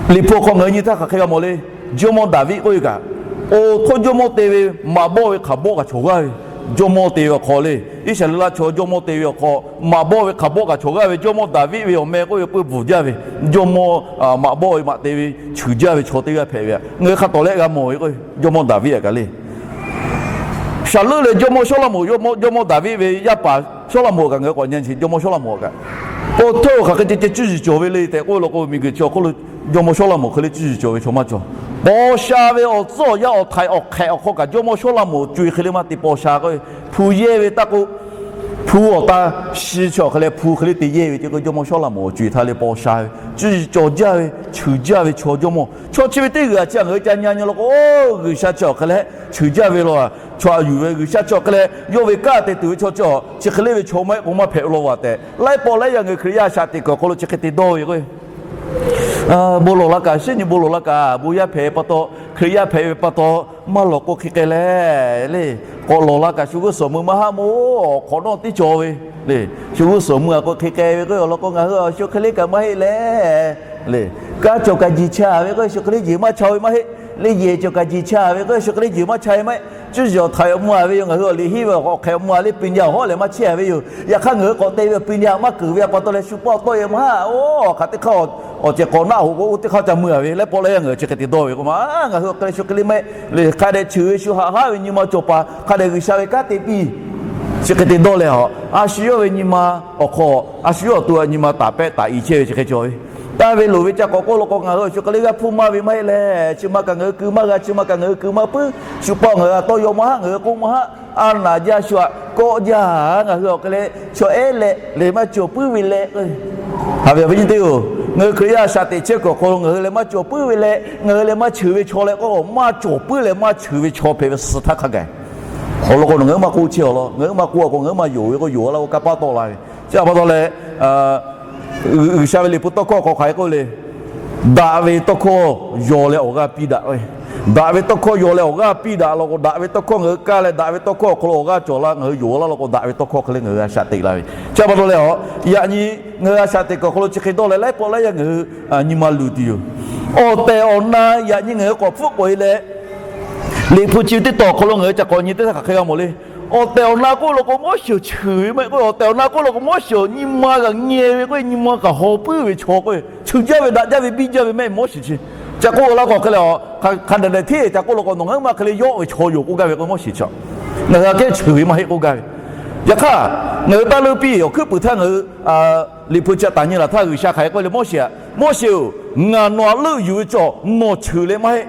Liꞈ hpu awˬ hk'aw ngaˬ hui nyi htaˇ hk'aˬ hk'e g'a mawˬ le. Jawˇmawˇ Daˍviˆ k'oˆ ve kaꞈ, oˇ htaˇ jawˇmawˇ te ve maꞈ bawˆ ve hk'aˬ bawˆ kaꞈ chawˬ g'aˇ ve, jawˇmawˇ te ve awˬ hk'aw le, Iˉsaˍreˍlaˆ chaw jawˇmawˇ te ve awˬ hk'aw maꞈ bawˆ ve hk'aˬ bawˆ kaꞈ chawˬ g'aˇ ve, jawˇmawˇ Daˍviˆ ve awˬ meh k'oˆ ve pui bvuhˬ jaˇ ve, jawˇmawˇ maꞈ bawˆ ve maꞈ te ve cheuˬ jaˇ ve chaw teˇ g'aˇ hpehꞈ ve, ngaˬ hui hk'a tawˍ leh g'a mawˬ ve k'o, jawˇmawˇ Daˍviˆ kaꞈ le. Shaˍleuˆ leh jawˇmawˇ Sawˉlaꞈmonˍ, jawˇmawˇ Daˍviˆ ve yaˇ paˍ Sawˉlaꞈmonˍ kaꞈ ngaˬ hui k'awꞈ nyi chi jawˇmawˇ Sawˉlaꞈmonˍ kaꞈ, oˇ htaˇ hk'aˬ hk'e ceh ceh cuˇ yiˍ cawˬ ve le tehꞈ k'oˆ law k'o, miˬguiˬ chi awˬ hk'oˆ lo jawˇmawˇ Sawˉlaꞈmonˍ hk'e le cuˇ yiˍ cawˬ ve chaw maˇ cawˬ. Paw sha ve awˬ tcuhˉ awˬ yanˇ awˬ htaiˍ awˬ hk'ehꞈ awˬ hk'aw kaꞈ jawˇmawˇ Sawˉlaꞈmonˍ awˬ co-e hk'e le maˇ te paw sha k'o, hpu yehˇ ve taˇ k'oˆ, hpu awˬ ta shi chi awˬ hk'e leh hpu hk'e le te yehˇ ve ce k'o, jawˇmawˇ Sawˉlaꞈmonˍ awˬ co-e htaˇ leh paw sha ve cuˇ yiˍ cawˬ jaˇ ve cheuˬ jaˇ ve chaw jawˇmawˇ. Chaw chi ve teˇ g'aˇ chi ngaˬ hui ca nyi nyi law k'o, G'uiˬsha chi awˬ hk'e leh cheuˬ jaˇ ve law, chaw a yuˬ ve G'uiˬsha chi awˬ hk'e leh yawˇ ve kanˉ te tuˬ ve chaw chi awˬ chi hk'e le ve chaw maˇ heˆ k'o maˇ hpehꞈ law tehꞈ, laiˉ pawˆ laiˉ yaˇ ngaˬ hui Hkriꞈ yaˇ a shaꞈ teꞈ kuiˬ awˬ hk'aw lo chi hk'e te dawˇ ve k'o, bon lawˬ la kaꞈ, shiˉ nyi bon lawˬ la kaꞈ, bon yaˇ hpehꞈ ve pa taw, Hkriꞈ yaˇ hpehꞈ ve pa taw maˇ lawˬ k'o hk'e k'ai leh le, k'awꞈ lawˬ la kaꞈ shu g'uˇ suhˍ mui maˇ haˆ moˍ, awˬ hk'awꞈ nawˇ teˇ cawˬ ve le, shu g'uˇ suhˍ mui a k'o hk'e k'ai ve k'o, awˬ lawn k'o ngaˬ hui awˬ shu hk'e le kaꞈ maˇ heˆ le le, kanˉ cawˬ kaꞈ jiˬ cha ve k'o shu hk'e le jiˬ maˇ cha ve maˇ heˆ le, yehˬ cawˬ kaꞈ jiˬ cha ve k'o shu hk'e le jiˬ maˇ cha ve maˇ heˆ. Cuˇ yiˍ awˬ htaiˍ awˬ mvuh a ve yoˬ, ngaˬ hui awˬ liꞈ henˇ ve awˬ hk'ehꞈ awˬ mvuh a le, ပညာ awˬ hawˉ lehˬ maˇ chehˇ ve yoˬ. Yaꞈ hk'aˇ ngaˬ hui k'awꞈ te ve ပညာ maˇ keunˍ ve pa taw leh shu paˆ awˬ tawˆ e maˇ haˆ, oˇ hk'aˬ teˇ hk'aˇ awˬ cehˬ k'awꞈ naˆ hoꞈ k'o oˇ teˇ hk'aˇ ca mui a ve, laiˉ pawˆ laiˉ yaˇ ngaˬ hui chi hk'e te dawˇ ve k'o ma, ngaˬ hui awˬ hk'e le shu hk'e le maˇ heˆ le, hk'a dehꞈ cheuˬ ve shu haꞈ haˉ ve nyi ma cawˬ paˍ hk'a dehꞈ G'uiˬsha ve kanˉ te piˇ. Chi hk'e te dawˇ leh a, a shu yawˇ ve nyi ma awˬ hk'aw, a shu yawˇ awˬ to nyi ma taˍ pehˆ taˍ i chehˇ ve chi hk'e cawˬ ve. Taˇ ve loˍ ve ca k'awꞈ k'oˆ law k'o, ngaˬ hui awˬ shu hk'e le g'aˇ hpuˇ maˇ ve maˇ heˆ lehˬ, chi ma kaꞈ ngaˬ hui keu maˇ g'a, chi ma kaꞈ ngaˬ hui keu maˇ puiˉ, shu paˆ ngaˬ hui a tawˇ yaw maˇ haˆ, ngaˬ hui k'oˆ maˇ haˆ, a naˍ jaˇ shu aꞈ kawˆ jaˇ, ngaˬ hui awˬ hk'e le chaw ehˉ leh lehˬ maˇ cawˬ puiˉ ve leh, haꞈ ve awˬ viˉ nyi teˇ-oˬ, ngaˬ hui Hkriꞈ yaˇ a shaꞈ teꞈ chehˇ kuiˬ awˬ hk'aw lo ngaˬ hui leh maˇ cawˬ puiˉ ve leh, ngaˬ hui leh maˇ cheuˬ ve chaw leh k'o, maˇ cawˬ puiˉ leh maˇ cheuˬ ve chaw hpehꞈ ve suh htaˇ hk'a gaˬ. Awˬ lawn k'o, nawˬ ngaˬ hui maˇ k'oˆ chehˇ awˬ lawn, ngaˬ hui maˇ k'oˆ a k'o, ngaˬ hui maˇ yonˍ ve k'o, yonˍ a laˇ k'o kanˇ paˆ tawˆ la ve. Chi a pa taw leh, G'uiˬsha ve Liꞈ hpu tawˇ hkawˇ hk'aw hk'aˬ hk'e k'oˆ le. Daꞈ ve tawˇ hkawˇ yaw leh awˬ g'aˇ piˇ daꞈ ve. Daꞈ ve tawˇ hkawˇ yaw leh awˬ g'aˇ piˇ daꞈ law k'o, daꞈ ve tawˇ hkawˇ ngaˬ hui kaˇ leh daꞈ ve tawˇ hkawˇ awˬ hk'aw lo awˬ g'aˇ cawˬ laˇ, ngaˬ hui yonˍ laˇ law k'o, daꞈ ve tawˇ hkawˇ hk'e le ngaˬ hui a shaꞈ teꞈ la ve. Chi pa taw leh a, yaꞈ nyi ngaˬ hui a shaꞈ teꞈ kuˬ awˬ hk'aw lo chi hk'e dawˇ leh laiˉ pawˆ laiˉ yaˇ ngaˬ hui nyi ma luˬ tuˬ yoˬ. Awˬ tehˬ awˬ na yaꞈ nyi ngaˬ hui k'awꞈ hpfuhˆ k'oꞈ e leh, Liꞈ hpu chi teˇ tawˬ awˬ hk'aw lo ngaˬ hui ca k'awꞈ nyi teˇ htaˇ hk'aˬ hk'e g'a mawˬ le. Awˬ tehˬ awˬ na k'oˆ law k'o, Moˉseˍ awˬ cheuˬ ve maˇ heˆ k'o, awˬ tehˬ awˬ na k'oˆ law k'o, Moˉseˍ awˬ nyi ma g'a ngeh ve k'o, nyi ma kaꞈ haw puiˉ ve chaw k'o, cheuˬ jaˇ ve, daꞈ jaˇ ve, biˇ jaˇ ve mehˆ Moˉseˍ chi. Ca k'oˆ laˇ k'o hk'e le, hk'a hk'a daꞈ daꞈ hteˇ ca k'oˆ law k'o, nawˬ ngaˬ hui ma hk'e le yawˆ ve chaw yoˬ k'oˆ gaˇ ve k'o, Moˉseˍ chi ngaˬ hui a kehˉ cheuˬ ve maˇ heˆ k'oˆ gaˇ ve. Yaꞈ hk'aˇ, ngaˬ hui taˇ leuˇ piˇ awˬ hkuiˉ puiˍ htaˇ ngaˬ hui Liꞈ hpu chi taˍ nyi laˬ htaˇ G'uiˬsha hk'aˬ hk'e k'oˆ le, Moˉseˍ aꞈ, Moˉseˍ-oˬ, ngaˬ nawˬ htaꞈ leuˆ yuˬ ve chaw nawˬ cheuˬ leh maˇ heˆ.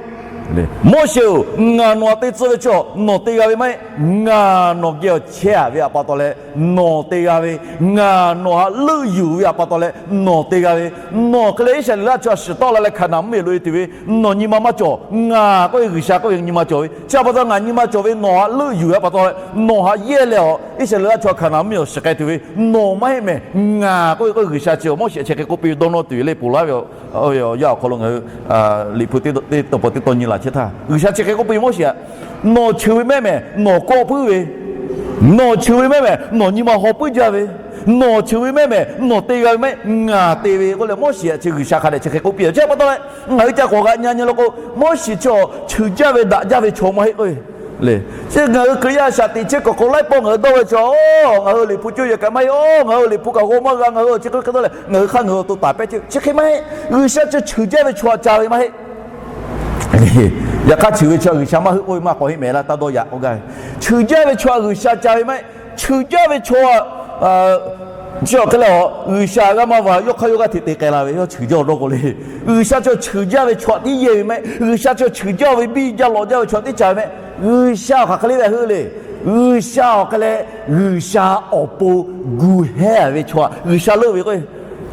Moˉseˍ-oˬ, ngaˬ nawˬ htaꞈ te tcuh ve chaw nawˬ te g'a ve maˇ heˆ. Ngaˬ nawˬ geh awˬ chehˇ ve htaꞈ pa taw leh nawˬ te g'a ve, ngaˬ nawˬ htaꞈ leuˆ yuˬ ve htaꞈ pa taw leh nawˬ te g'a ve, nawˬ hk'e leh Iˉsaˍreˍlaˆ chaw htaꞈ shiˍ tawˆ la leh Hkaˍnanˍ mvuhˇmiˬ loꞈ e tuˬ ve, nawˬ nyi ma maˇ cawˬ. Ngaˬ k'oˆ ve G'uiˬsha k'oˆ ve nyi ma cawˬ ve. Chi pa taw ngaˬ nyi ma cawˬ ve nawˬ htaꞈ leuˆ yuˬ ve htaꞈ pa taw leh nawˬ htaꞈ yehˇ leh awˬ Iˉsaˍreˍlaˆ chaw Hkaˍnanˍ mvuhˇmiˬ awˬ shiˍ k'ai tuˬ ve nawˬ maˇ heˆ mehˍ. Ngaˬ k'oˆ ve k'o G'uiˬsha chi Moˉseˍ chi hk'e k'oˆ piˇ ve dawˇ nawˇ tuˬ ve le, ponˬ laˇ ve awˬ yanˇ awˬ hk'aw lo ngaˬ hui Liꞈ hpu teˇ pawˆ teˇ tawˇ nyi laˬ chehˇ htaˇ G'uiˬsha chi hk'e k'oˆ piˇ ve, Moˉseˍ aꞈ, nawˬ cheuˬ ve mehˆ mehˍ nawˬ kawˆ puiˉ ve, nawˬ cheuˬ ve mehˆ mehˍ nawˬ nyi ma haw puiˉ jaˇ ve, nawˬ cheuˬ ve mehˆ mehˍ nawˬ te g'a ve maˇ heˆ. Ngaˬ te ve k'oˆ leh Moˉseˍ aꞈ chi G'uiˬsha hk'a dehꞈ chi hk'e k'oˆ piˇ ve. Chi pa taw leh ngaˬ hui ca k'awꞈ g'a nyi nyi law k'o, Moˉseˍ chi awˬ cheuˬ jaˇ ve daꞈ jaˇ ve chaw maˇ heˆ k'o le. Chi ngaˬ hui Hkriꞈ yaˇ a shaꞈ teꞈ chehˇ kuiˬ k'o laiˉ pawˆ ngaˬ hui dawˇ ve chaw, ngaˬ hui Liꞈ hpu cawˇ yehˬ kaꞈ maˇ heˆ, ngaˬ hui Liꞈ hpu kaꞈ g'aw maˇ g'a, ngaˬ hui chi hk'e hk'e dawˇ leh ngaˬ hui hk'aˇ ngaˬ hui awˬ to taˍ pehˇ chehˇ, chi hk'e maˇ heˆ. G'uiˬsha chi awˬ cheuˬ jaˇ ve chaw htaꞈ ca ve maˇ heˆ. Yaꞈ hk'aˇ cheuˬ ve chaw G'uiˬsha maˇ heuˆ k'oˆ ve maˇ k'awꞈ heˆ mehˍ laˇ, taˇ dawˇ yaꞈ k'oˆ gaˇ ve. Cheuˬ jaˇ ve chaw htaꞈ G'uiˬsha ca ve maˇ heˆ. Cheuˬ jaˇ ve chaw chi awˬ hk'e leh a, G'uiˬsha g'aˇ maˇ va yawˇ hk'aˇ yawˇ g'aˇ hteꞈ te k'ai la ve, yawˇ cheuˬ jaˇ awˬ dawˇ k'o le. G'uiˬsha chi awˬ cheuˬ jaˇ ve chaw htaꞈ tiˉ yehˇ ve maˇ heˆ. G'uiˬsha chi awˬ cheuˬ jaˇ ve biˇ jaˇ lawꞈ jaˇ ve chaw htaꞈ tiˉ ca ve maˇ heˆ. G'uiˬsha awˬ hk'aˬ hk'e le ve heuˆ le. G'uiˬsha awˬ hk'e leh G'uiˬsha awˬ pon gu hehˇ ve chaw htaꞈ G'uiˬsha leuˆ ve k'o,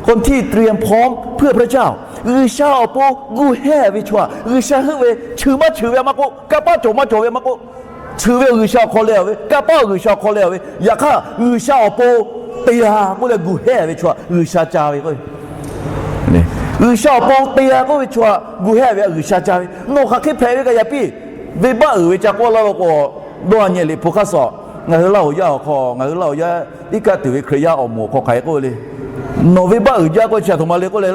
คนที่เตรียมพร้อมเพื่อพระเจ้า G'uiˬsha awˬ pon gu hehˇ ve chaw htaꞈ G'uiˬsha heuˆ ve. Cheuˬ maˇ cheuˬ ve maˇ k'oˆ, kanˇ paˆ cawˬ maˇ cawˬ ve maˇ k'oˆ, cheuˬ ve G'uiˬsha awˬ hk'aw leh ve, kanˇ paˆ G'uiˬsha awˬ hk'aw leh ve. Yaꞈ hk'aˇ G'uiˬsha awˬ pon te g'a k'oˆ leh gu hehˇ ve chaw htaꞈ G'uiˬsha ca ve k'o, G'uiˬsha awˬ pon te g'a k'oˆ ve chaw htaꞈ gu hehˇ ve htaꞈ G'uiˬsha ca ve. Nawˬ hk'aˬ hk'e hpehꞈ ve kaꞈ yaꞈ piˇ. Venˇbaˆ uiˍ ve ca k'oˆ laˇ law k'o, dawˇ nyi Liꞈ hpu hk'aˇ suh ngaˬ hui Laˇ huˍ yaˇ awˬ hk'aw, ngaˬ hui Laˇ huˍ yaˇ iˉ kaˆ tuˬ ve Hkriꞈ yaˇ awˬ moˍ awˬ hk'aw hk'aˬ hk'e k'oˆ ve le. Nawˬ venˇbaˆ uiˍ jaˇ k'oˆ ve chi a htoꞈ ma le k'oˆ leh,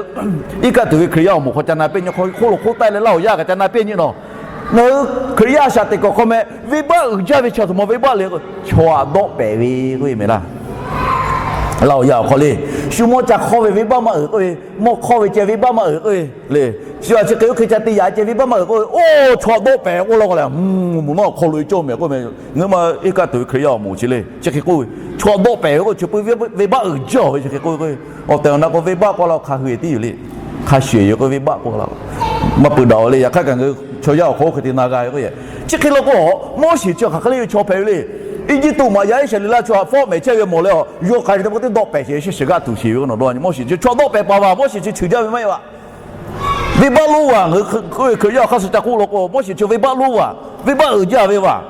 iˉ kaˆ tuˬ ve Hkriꞈ yaˇ awˬ moˍ awˬ hk'aw ca na piˇ nyi, hk'oˆ lo hk'oˆ taˆ leh Laˇ huˍ yaˇ kaꞈ ca na piˇ nyi nawˬ. Ngaˬ hui Hkriꞈ yaˇ a shaꞈ teꞈ kuiˬ awˬ hk'aw meh venˇbaˆ uiˍ jaˇ ve chi a htoꞈ ma venˇbaˆ le k'o, chaw htaꞈ dawˆ pehˍ ve k'oˆ ve mehˍ laˇ. Laˇ huˍ yaˇ awˬ hk'aw le, shu mawˇ ca hk'awˇ ve venˇbaˆ maˇ uiˍ k'oˆ ve, mawˇ hk'awˇ ve ceh venˇbaˆ maˇ uiˍ k'oˆ ve le. Shu a chi hk'e oˇ hk'e ca te yaꞈ ceh venˇbaˆ maˇ uiˍ k'oˆ ve, oˇ chaw htaꞈ dawˆ pehˍ k'oˆ laˇ k'o le, mvuhˇ naw awˬ hk'aw lo cawˇ mehˍ k'oˆ meh. Ngaˬ hui ma iˉ kaˆ tuˬ ve Hkriꞈ yaˇ awˬ moˍ chi le chi hk'e k'oˆ ve, chaw htaꞈ dawˆ pehˍ ve k'o chi peuˬ venˇbaˆ uiˍ jaˇ ve chi hk'e k'oˆ ve k'o, awˬ tehˬ awˬ na k'o venˇbaˆ k'oˆ laˇ hk'a hui tiˉ yoˬ le. Hk'a shuˍ yoˬ k'o venˇbaˆ k'oˆ laˇ maˇ peuˬ daꞈ le. Yaꞈ hk'aˇ kaꞈ ngaˬ hui chaw yaˇ awˬ hk'aw oˇ hk'e te na g'a ve k'o, chi hk'e law k'o, Moˉseˍ chi hk'aˬ hk'e le ve chaw hpehꞈ ve le. Eˇjiˇtuꞈ maꞈ yaˇ Iˉsaˍreˍlaˆ chaw htaꞈ fawˉ mehˍ chehˇ ve mawˬ leh a, yawˇ hk'a hk'e te pa teˇ dawˆ pehˍ sheˍ ve, shiˍ shiˍ g'aˇ tuˬ sheˍ ve k'o nawˬ dawˇ nyi Moˉseˍ chi chaw htaꞈ dawˆ pehˍ paˍ vaˬ. Moˉseˍ chi cheuˬ jaˇ ve maˇ heˆ vaˬ. Venˇbaˆ lonˉ vaˬ, ngaˬ hui Hkriꞈ yaˇ awˬ hk'aˇ suh ca k'oˆ law k'o, Moˉseˍ chi venˇbaˆ lonˉ vaˬ, venˇbaˆ uiˍ jaˇ ve vaˬ.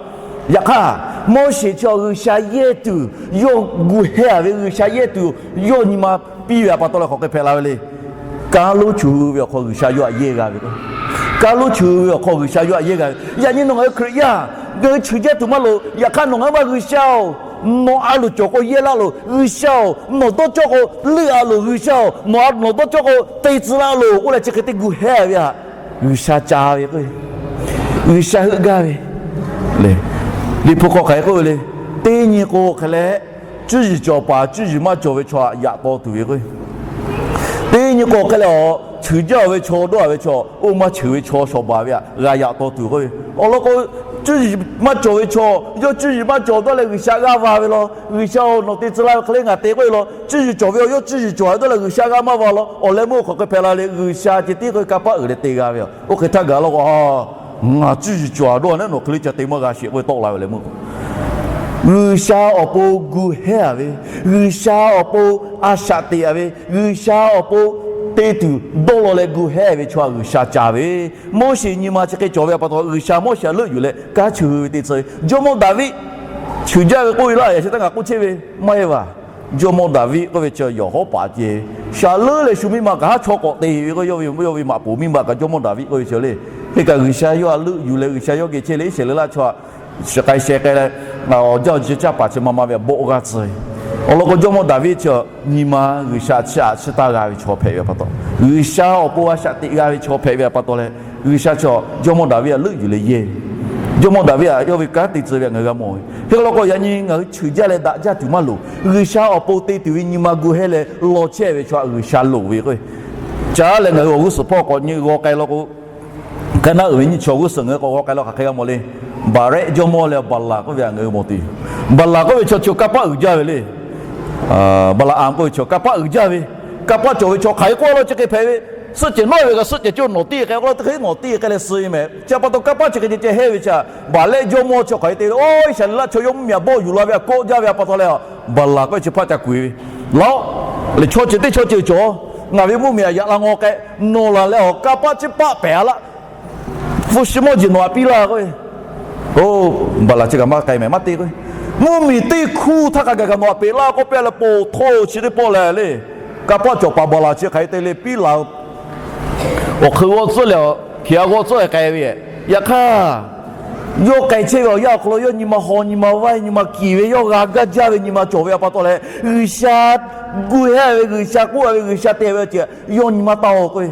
Yaꞈ hk'aˇ, Moˉseˍ chi G'uiˬsha yehˇ tuˬ yawˇ gu hehˇ ve, G'uiˬsha yehˇ tuˬ yawˇ nyi ma piˇ ve htaꞈ pa taw leh hk'aˬ hk'e hpehꞈ la ve le. Kanˉ lonˉ chu hui ve awˬ hk'aw G'uiˬsha yawˇ htaꞈ yehˇ g'a ve k'o, kanˉ lonˉ chu hui ve awˬ hk'aw G'uiˬsha yawˇ htaꞈ yehˇ g'a ve. Yaꞈ nyi nawˬ ngaˬ hui Hkriꞈ yaˇ, ngaˬ hui cheuˬ jaˇ tuˬ maˇ loˍ. Yaꞈ hk'aˇ nawˬ ngaˬ hui ma G'uiˬsha-oˬ, nawˬ a loˍ cawˬ k'o yehˇ laˇ loˬ. G'uiˬsha-oˬ, nawˬ dawˇ cawˇ k'o leuˆ a loˬ. G'uiˬsha-oˬ, nawˬ a nawˬ dawˇ cawˇ k'o te tcuh la loˬ k'oˆ leh chi hk'e te gu hehˇ ve htaꞈ G'uiˬsha ca ve k'o, G'uiˬsha heuˆ gaˇ ve le. Liꞈ hpu hk'aw hk'aˬ hk'e k'oˆ ve le. Teˇ nyi k'o hk'e leh, cuˇ yiˍ cawˬ paˍ cuˇ yiˍ maˇ cawˬ ve chaw htaꞈ yaꞈ taw tuˬ ve k'o, teˇ nyi k'o hk'e leh a, cheuˬ jaˇ ve chaw dawˇ a ve chaw, oˇ maˇ cheuˬ ve chaw shawˍ baˬ ve htaꞈ g'a yaꞈ taw tuˬ k'oˆ ve. Awˬ lawn k'o, cuˇ yiˍ maˇ cawˬ ve chaw, yawˇ cuˇ yiˍ maˇ cawˬ dawˇ leh G'uiˬsha g'aˇ va ve law. G'uiˬsha-oˬ, nawˬ te tcuh la ve hk'e le ngaˬ te k'oˆ ve law. Cuˇ yiˍ cawˬ ve a, yawˇ cuˇ yiˍ cawˬ ve dawˇ leh G'uiˬsha g'aˇ maˇ va law. Awˬ leh meuˇ hk'aˬ hk'e hpehꞈ la le, G'uiˬsha ceh tiˉ k'oˆ ve kanˇ paˆ uiˍ leh te g'a ve a. Oˇ hk'e htaˇ gaˬ law k'o, ngaˬ cuˇ yiˍ cawˬ a dawˇ a naˉ nawˬ hk'e le ca te maˇ g'a sheˍ k'oˆ ve tawˆ la ve le meuˇ k'o, G'uiˬsha awˬ pon gu hehˇ a ve, G'uiˬsha awˬ pon a shaꞈ teꞈ a ve, G'uiˬsha awˬ pon te tuˬ dawˇ law leh gu hehˇ ve chaw htaꞈ G'uiˬsha ca ve. Moˉseˍ nyi ma chi hk'e cawˬ ve pa taw G'uiˬsha Moˉseˍ htaꞈ leuˆ yuˬ leh kanˉ chu hui ve te tcuh ve. Jawˇmawˇ Daˍviˆ cheuˬ jaˇ ve k'oˆ ve laˇ, yaꞈ chi htaˇ ngaˬ k'oˆ chehˇ ve maˇ heˆ vaˬ. Jawˇmawˇ Daˍviˆ k'oˆ ve chi yawˬ hawˉ paˍ ceh Shaˍ leuˉ leh shu miˇ ma kaꞈ haˉ chawˇ k'awꞈ te ve k'o, yawˇ ve, yawˇ ve maꞈ poˍ miˇ ma kaꞈ jawˇmawˇ Daˍviˆ k'oˆ ve chi le. Hk'e kaꞈ G'uiˬsha yawˇ htaꞈ leuˆ yuˬ leh G'uiˬsha yawˇ geh chehˇ leh Iˉsaˍreˍlaˆ chaw htaꞈ shiˍ k'ai sheh k'ai leh, awˬ jaˇ awˬ chi caˇ paˍ chi ma ma ve htaꞈ bawˆ g'aˇ tcuh ve. Awˬ lawn k'o, jawˇmawˇ Daˍviˆ chi nyi ma G'uiˬsha chi aꞈ chiˇ taˇ g'a ve chaw hpehꞈ ve pa taw, G'uiˬsha awˬ pon a shaꞈ teꞈ g'a ve chaw hpehꞈ ve pa taw leh, G'uiˬsha chi jawˇmawˇ Daˍviˆ htaꞈ leuˆ yuˬ leh yehˇ ve. Jawˇmawˇ Daˍviˆ htaꞈ yawˇ ve kanˉ te tcuh ve htaꞈ ngaˬ hui g'a mawˬ ve. Hk'e k'o, yaꞈ nyi ngaˬ hui cheuˬ jaˇ leh daꞈ jaˇ tuˬ maˇ loˍ. G'uiˬsha awˬ pon te tuˬ ve nyi ma gu hehˉ leh law chehˇ ve chaw htaꞈ G'uiˬsha loˍ ve k'o, caˉ leh ngaˬ hui awˬ g'uˇ suhˍ hpawˇ k'awꞈ nyi g'aw k'ai law k'o, kaˇ naˉ uiˍ ve nyiˇ chi awˬ g'uˇ suhˍ ngaˬ hui k'awꞈ g'aw k'ai law hk'aˬ hk'e g'a mawˬ le. Baˍlaˆ jawˇmawˇ leh Baˍlaˍ k'oˆ ve htaꞈ ngaˬ hui mawˬ tuˬ yoˬ. Baˍlaˍ k'oˆ ve chaw chi kanˇ paˆ uiˍ jaˇ ve le. Baˍlaˍaˍm k'oˆ ve chaw kanˇ paˆ uiˍ jaˇ ve, kanˇ paˆ cawˬ ve chaw hk'aˬ hk'e k'oˆ law chi hk'e hpehꞈ ve, suhˆ cehˬ nawˉ ve kaꞈ suhˆ cehˬ cawˇ nawˬ tiˉ k'ai k'oˆ law, teˇ hk'e nawˬ tiˉ k'ai leh suh ve mehˍ. Chi pa taw kanˇ paˆ chi hk'e ceh ceh hehˇ ve chi, Baˍlaˆ jawˇmawˇ chi hk'aˬ hk'e te le, oˇ Iˉsaˍreˍlaˆ chaw yawˇ mvuhˇmiˬ htaꞈ bawˆ yuˬ la ve htaꞈ kawˆ jaˇ ve pa taw leh, Baˍlaˍ k'oˆ ve chi hpaˆ ca kuˬ ve, laˬ-oꞈ, lehˬ chaw ceuˬ teˇ chaw ceuˬ cawˬ, ngaˬ ve mvuhˇmiˬ htaꞈ yaꞈ la ngaw k'ai, nawˬ laˬ leh awˬ kanˇ paˆ chi paˆ pehˍ a laˇ, hpu shi mawˇ jeˬ nawˬ htaꞈ piˇ laˇ k'o, oˇ Baˍlaˍ chi kaꞈ maˇ k'ai mehˍ maˇ te k'o, mvuhˇmiˬ teˇ hkuˇ htaˇ hk'a gaˬ kaꞈ nawˬ htaꞈ peꞈ laˇ k'oˆ piˇ leh, po htoˇ chi teˇ pawˆ leh le, kanˇ paˆ cawˬ paˍ Baˍlaˍ chi hk'aˬ hk'e te le, piˇ laˬ awˬ hk'eun g'awˇ tcuhˉ leh, hkiˬ a g'awˇ tcuhˉ k'ai ve. Yaꞈ hk'aˇ, yawˇ k'ai chehˇ ve awˬ yanˇ awˬ hk'aw lo yawˇ nyi ma haw, nyi ma vaiˇ, nyi ma kiˬ ve, yawˇ g'a gaˇ jaˇ ve nyi ma cawˬ ve pa taw leh, G'uiˬsha gu hehˉ ve, G'uiˬsha k'oˆ a ve, G'uiˬsha te ve awˬ ceuˬ yawˇ nyi ma taˇ-oˬ k'o,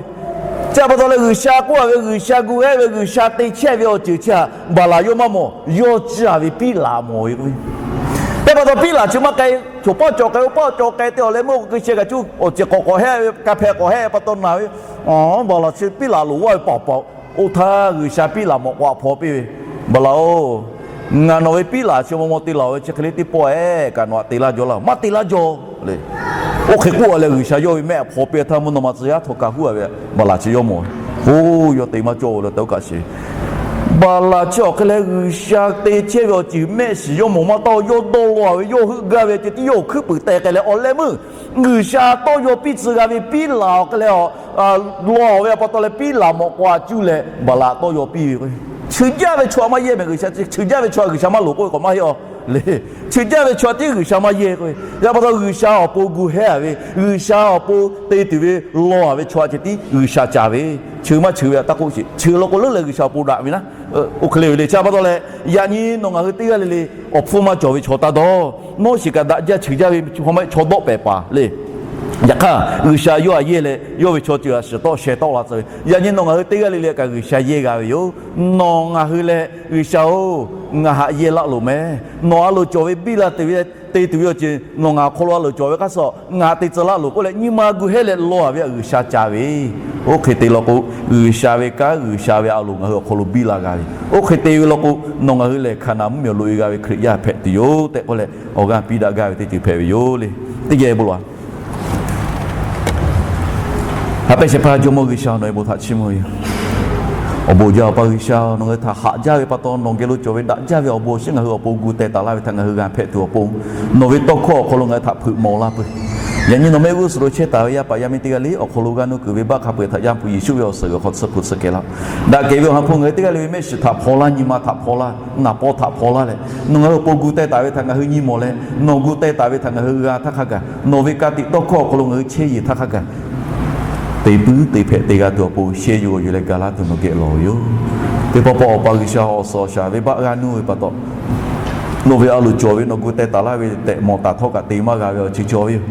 chi pa taw leh G'uiˬsha k'oˆ a ve, G'uiˬsha gu hehˉ ve, G'uiˬsha te chehˇ ve awˬ ceuˬ chi htaꞈ Baˍlaˍ yawˇ maˇ mawˬ. Yawˇ ciˇ a ve piˇ laˬ mawˬ ve k'o, teˇ pa taw piˇ laˬ chi maˇ k'ai, choˬ paˆ cawˬ k'ai, oˇ paˆ cawˬ k'ai te awˬ leh meuˇ k'o keu sheh kaꞈ cuˇ awˬ ceuˬ k'awꞈ k'awꞈ hehˆ ve, ka hpeh k'awꞈ hehˆ ve pa taw naˬ ve, Baˍlaˍ chi piˇ laˬ loˍ vaˇ ve paˍ paˍ, oˇ htaˇ G'uiˬsha piˇ laˬ mawꞈ k'aw htaꞈ hpaw piˇ ve, Baˍlaˍ-oˬ, ngaˬ nawˬ ve piˇ laˬ chi maw maw te laˬ ve chi hk'e le teˇ pawˆ-eˬ kaꞈ nawˬ htaꞈ te laˇ jaw laˇ, maˇ te laˇ jaw le. Oˇ hk'e k'oˆ a leh G'uiˬsha yawˇ ve mehˆ htaꞈ hpaw piˇ htaˇ mvuhˇ naw ma tcuh yaˇ htaw kaꞈ huˉ a ve, Baˍlaˍ chi yawˇ mawˬ ve. Oˇ, yawˇ te maˇ cawˇ-oˬ leh te oˇ kaꞈ sheˍ. Baˍlaˍ chi awˬ hk'e leh G'uiˬsha te chehˇ ve awˬ ceuˬ mehˆ shiˍ yawˇ mawˬ maˇ taˇ-oˬ, yawˇ dawˇ law ve, yawˇ heuˆ gaˇ ve ceh tiˉ yawˇ awˬ hkuiˉ puiˍ teh k'ai leh awˬ leh meuˇ G'uiˬsha tawˇ yaw piˇ tcuh g'a ve piˇ laˬ awˬ hk'e leh, law ve pa taw leh piˇ laˬ mawꞈ k'aw htaꞈ cuˇ leh Baˍlaˍ tawˇ yaw piˇ ve k'o, cheuˬ jaˇ ve chaw htaꞈ maˇ yehˇ mehˍ G'uiˬsha. Cheuˬ jaˇ ve chaw htaꞈ G'uiˬsha maˇ loˍ k'oˆ ve k'awꞈ maˇ heˆ-oˬ le. Cheuˬ jaˇ ve chaw htaꞈ tiˉ G'uiˬsha maˇ yehˇ k'o, yaꞈ pa taw G'uiˬsha awˬ pon gu hehˉ a ve, G'uiˬsha awˬ pon te tuˬ ve law a ve chaw htaꞈ ceh tiˉ G'uiˬsha ca ve. Cheuˬ maˇ cheuˬ ve htaꞈ taˇ k'oˆ sheˍ. Cheuˬ law k'o leuˉ leh G'uiˬsha awˬ pon daꞈ ve naˉ, oˇ hk'e le ve le. Chi pa taw leh, yaꞈ nyi nawˬ ngaˬ hui teˇ g'aˇ le le awˬ hpfuhˇ maˇ cawˬ ve chaw taˇ dawˇ. Nawˇ shiˍ kaꞈ daꞈ jaˇ cheuˬ jaˇ ve chaw maˇ heˆ, chaw dawˆ pehˍ paˍ le. Yaꞈ hk'aˇ G'uiˬsha yawˇ htaꞈ yehˇ leh yawˇ ve chaw ceuˬ htaꞈ shiˍ tawˆ sheh tawˆ la tcuh ve. Yaꞈ nyi nawˬ ngaˬ hui teˇ g'aˇ le le kaꞈ G'uiˬsha yehˇ g'a ve yoˬ. Nawˬ ngaˬ hui leh, G'uiˬsha-oˬ, ngaˬ htaꞈ yehˇ laˇ loˍ mehˍ. Nawˬ a loˍ cawˬ ve biˇ la tuˬ ve, te tuˬ ve awˬ ceuˬ nawˬ ngaˬ awˬ hk'aw lo a loˍ cawˬ ve hk'aˇ suh ngaˬ htaꞈ te tcuh laˇ loˍ k'oˆ leh nyi ma gu hehˉ leh law a ve htaꞈ G'uiˬsha ca ve. Oˇ hk'e te law k'o, G'uiˬsha ve kanˉ, G'uiˬsha ve a loˍ ngaˬ hui awˬ hk'aw lo biˇ la g'a ve. Oˇ hk'e te ve law k'o, nawˬ ngaˬ hui lehˬ Hkaˍnanˍ mvuhˇmiˬ awˬ loꞈ e g'a ve Hkriꞈ yaˇ hpehꞈ tuˬ yoˬ tehꞈ k'oˆ leh, awˬ g'aˇ piˇ daꞈ gaˇ ve teˇ ceuˬ hpehꞈ ve yoˬ le. Teˇ geh bon lawˬ-a. Haꞈ pehnˇ shehˍ hpaˇ Jawˇmawˇ G'uiˬsha, nawˬ ve bon htaꞈ chiˇ mvuh ve yoˬ. Awˬ bon jaˇ Awˬ pa G'uiˬsha, nawˬ ngaˬ hui htaꞈ haꞈ jaˇ ve pa taw, nawˬ geh lo cawˬ ve daꞈ jaˇ ve awˬ bon awˬ shinˉ ngaˬ hui awˬ pon gu teh taˍ laˇ ve htaꞈ ngaˬ hui g'a hpehꞈ tuˬ awˬ pon, nawˬ ve tawˇ hkawˇ awˬ hk'aw lo ngaˬ hui htaꞈ hpeuꞈ mawˬ laˇ peuˬ. Yaꞈ nyi nawˬ mehˆ g'uˇ suhˍ lo chehˇ taˍ ve yaˇ paˍ yaˇ miˇ teˇ g'aˇ le awˬ hk'aw lo g'aˇ nuˇ kuiˬ venˇbaˆ hk'a peu-eˬ htaꞈ Yaˇ hpu Yeˍsuˆ ve awˬ suhˍ g'uiˬ hk'aw tsuhˇ hpu tsuhˇ kehˬ laˇ. Daꞈ kehˬ ve Awˬ ha hpu ngaˬ hui teˇ g'aˇ le ve mehˆ shiˍ htaꞈ hpaw laˇ, nyi ma htaꞈ hpaw laˇ, naˍ paw htaꞈ hpaw laˇ leh, nawˬ ngaˬ hui awˬ pon gu teh taˍ ve htaꞈ ngaˬ hui nyi mawˬ leh, nawˬ gu teh taˍ ve htaꞈ ngaˬ hui g'a htaˇ hk'a gaˬ, nawˬ ve ka tiꞈ tawˇ hkawˇ awˬ hk'aw lo ngaˬ hui chehˇ yeˬ htaˇ hk'a gaˬ, te puiˉ te hpehꞈ te g'a tuˬ awˬ pon sheh yuˬ g'awˬ yuˬ leh gaˬ laˇ tuˬ nawˬ geh lawˬ ve yoˬ. Teˇ pawˆ pawˆ Awˬ pa G'uiˬsha, awˬ suhˍ awˬ shaˍ venˇbaˆ g'aˇ nuˇ ve pa taw, nawˬ ve a loˍ cawˬ ve nawˬ gu teh taˍ laˇ ve tehꞈ mawˬ taˍ htawˇ kaꞈ te maˇ g'a ve awˬ ceuˬ cawˬ ve yoˬ.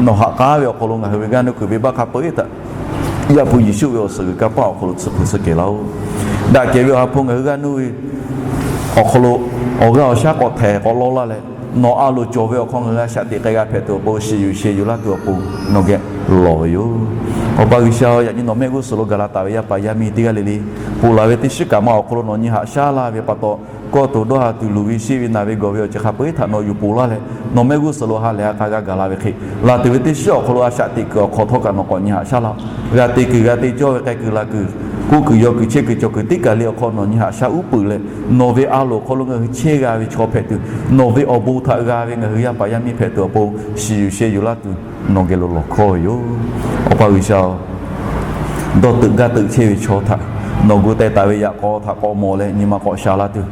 Nawˬ haꞈ k'aˉ ve awˬ hk'aw lo ngaˬ hui ve g'aˇ nuˇ kuiˬ venˇbaˆ hk'a peu-eˬ htaꞈ Yaˇ hpu Yeˍsuˆ ve awˬ suhˍ g'uiˬ kanˇ paˆ awˬ hk'aw lo tsuhˇ hpu tsuhˇ kehˬ laˇ-oˆ. Daꞈ kehˬ ve Awˬ ha hpu ngaˬ hui g'aˇ nuˇ ve awˬ hk'aw lo awˬ g'aˇ awˬ shaˉ k'awꞈ htehˍ k'awꞈ lawˇ laˇ leh, nawˬ a loˍ cawˬ ve awˬ hk'aw ngaˬ hui a shaꞈ teꞈ k'ai g'a hpehꞈ tuˬ awˬ pon shiˍ yuˬ sheh yuˬ laˇ tuˬ awˬ pon nawˬ geh lawˬ ve yoˬ. Awˬ pa G'uiˬsha-oˬ, yaꞈ nyi nawˬ mehˆ g'uˇ suhˍ lo gaˬ la taˍ ve yaˇ paˍ yaˇ miˇ teˇ g'aˇ le le, ponˬ laˬ ve teˇ shiˉ kaꞈ ma awˬ hk'aw lo nawˬ nyi haꞈ shaˉ laˇ ve pa taw, kawˇ to dawˇ ha tuˬ luˬ ve sheˆ ve naˬ ve gawˬ ve awˬ ceuˬ hk'a peu-eˬ htaꞈ nawˬ yuˬ ponˬ laˇ leh, nawˬ mehˆ g'uˇ suhˍ lo ha lehˬ ha k'a g'a gaˬ la ve hk'e, laˬ tuˬ ve teˇ shiˉ awˬ hk'aw lo a shaꞈ teꞈ kuiˬ awˬ hk'aw htawˇ kaꞈ nawˬ k'awꞈ nyi haꞈ shaˉ laˇ. G'a te kuiˬ g'a te cawˇ ve k'ai kuiˬ laˬ kuiˬ, k'oˆ kuiˬ yaw kuiˬ chehˇ kuiˬ cawˬ kuiˬ teˇ kaˬ le awˬ hk'aw nawˬ nyi haꞈ shaˉ uˉ peunˍ leh, nawˬ ve a loˍ awˬ hk'aw lo ngaˬ hui chehˇ g'a ve chaw hpehꞈ tuˬ, nawˬ ve awˬ bon htaꞈ g'a ve ngaˬ hui yaˇ paˍ yaˇ miˇ hpehꞈ tuˬ awˬ pon shiˍ yuˬ sheh yuˬ laˇ tuˬ nawˬ geh lo lawˬ hkawˇ ve yoˬ. Awˬ pa G'uiˬsha-oˬ, dawˇ teuꞈ gaˇ teuꞈ chehˇ ve chaw htaꞈ nawˬ gu teh taˍ ve yaꞈ k'aw htaꞈ k'awꞈ mawˬ leh nyi ma k'awꞈ sha laˇ tuˬ,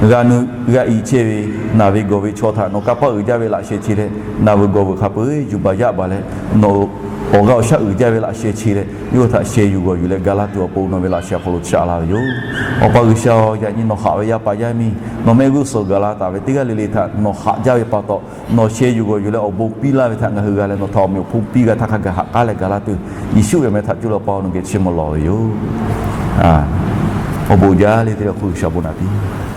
g'a nu g'a i chehˇ ve naˬ ve gawˬ ve chaw htaꞈ nawˬ kanˇ paˆ uiˍ jaˇ ve laꞈ sheh chi leh, naˬ vuiˬ gawˬ vuiˬ hk'a peu-eˬ yuˬ baˬ yaˇ baˬ leh, nawˬ awˬ g'aˇ awˬ shaˉ uiˍ jaˇ ve laꞈ sheh chi leh yawˇ htaꞈ sheh yuˬ g'awˬ yuˬ leh ga laˇ tuˬ awˬ pon nawˬ ve laꞈ sheh awˬ hk'aw lo chaꞈ la ve yoˬ. Awˬ pa G'uiˬsha-oˬ, yaꞈ nyi nawˬ haꞈ ve yaˇ pa yaˇ miˇ nawˬ mehˆ g'uˇ suhˍ gaˬ la taˍ ve teˇ g'aˇ le le htaꞈ nawˬ haꞈ jaˇ ve pa taw, nawˬ sheh yuˬ g'awˬ yuˬ leh awˬ bon piˇ laˇ ve htaꞈ ngaˬ hui g'a leh nawˬ htaꞈ awˬ meꞈ awˬ hponˇ piˇ g'a htaˇ hk'a gaˬ haꞈ k'aˉ leh ga laˇ tuˬ, Yeˍsuˆ ve awˬ meh htaꞈ cuˇ leh Awˬ pa nawˬ geh chiˇ mvuh lawˬ ve yoˬ. Awˬ bon jaˇ le teˇ g'aˇ hk'oˆ G'uiˬsha bon naꞈ piˇ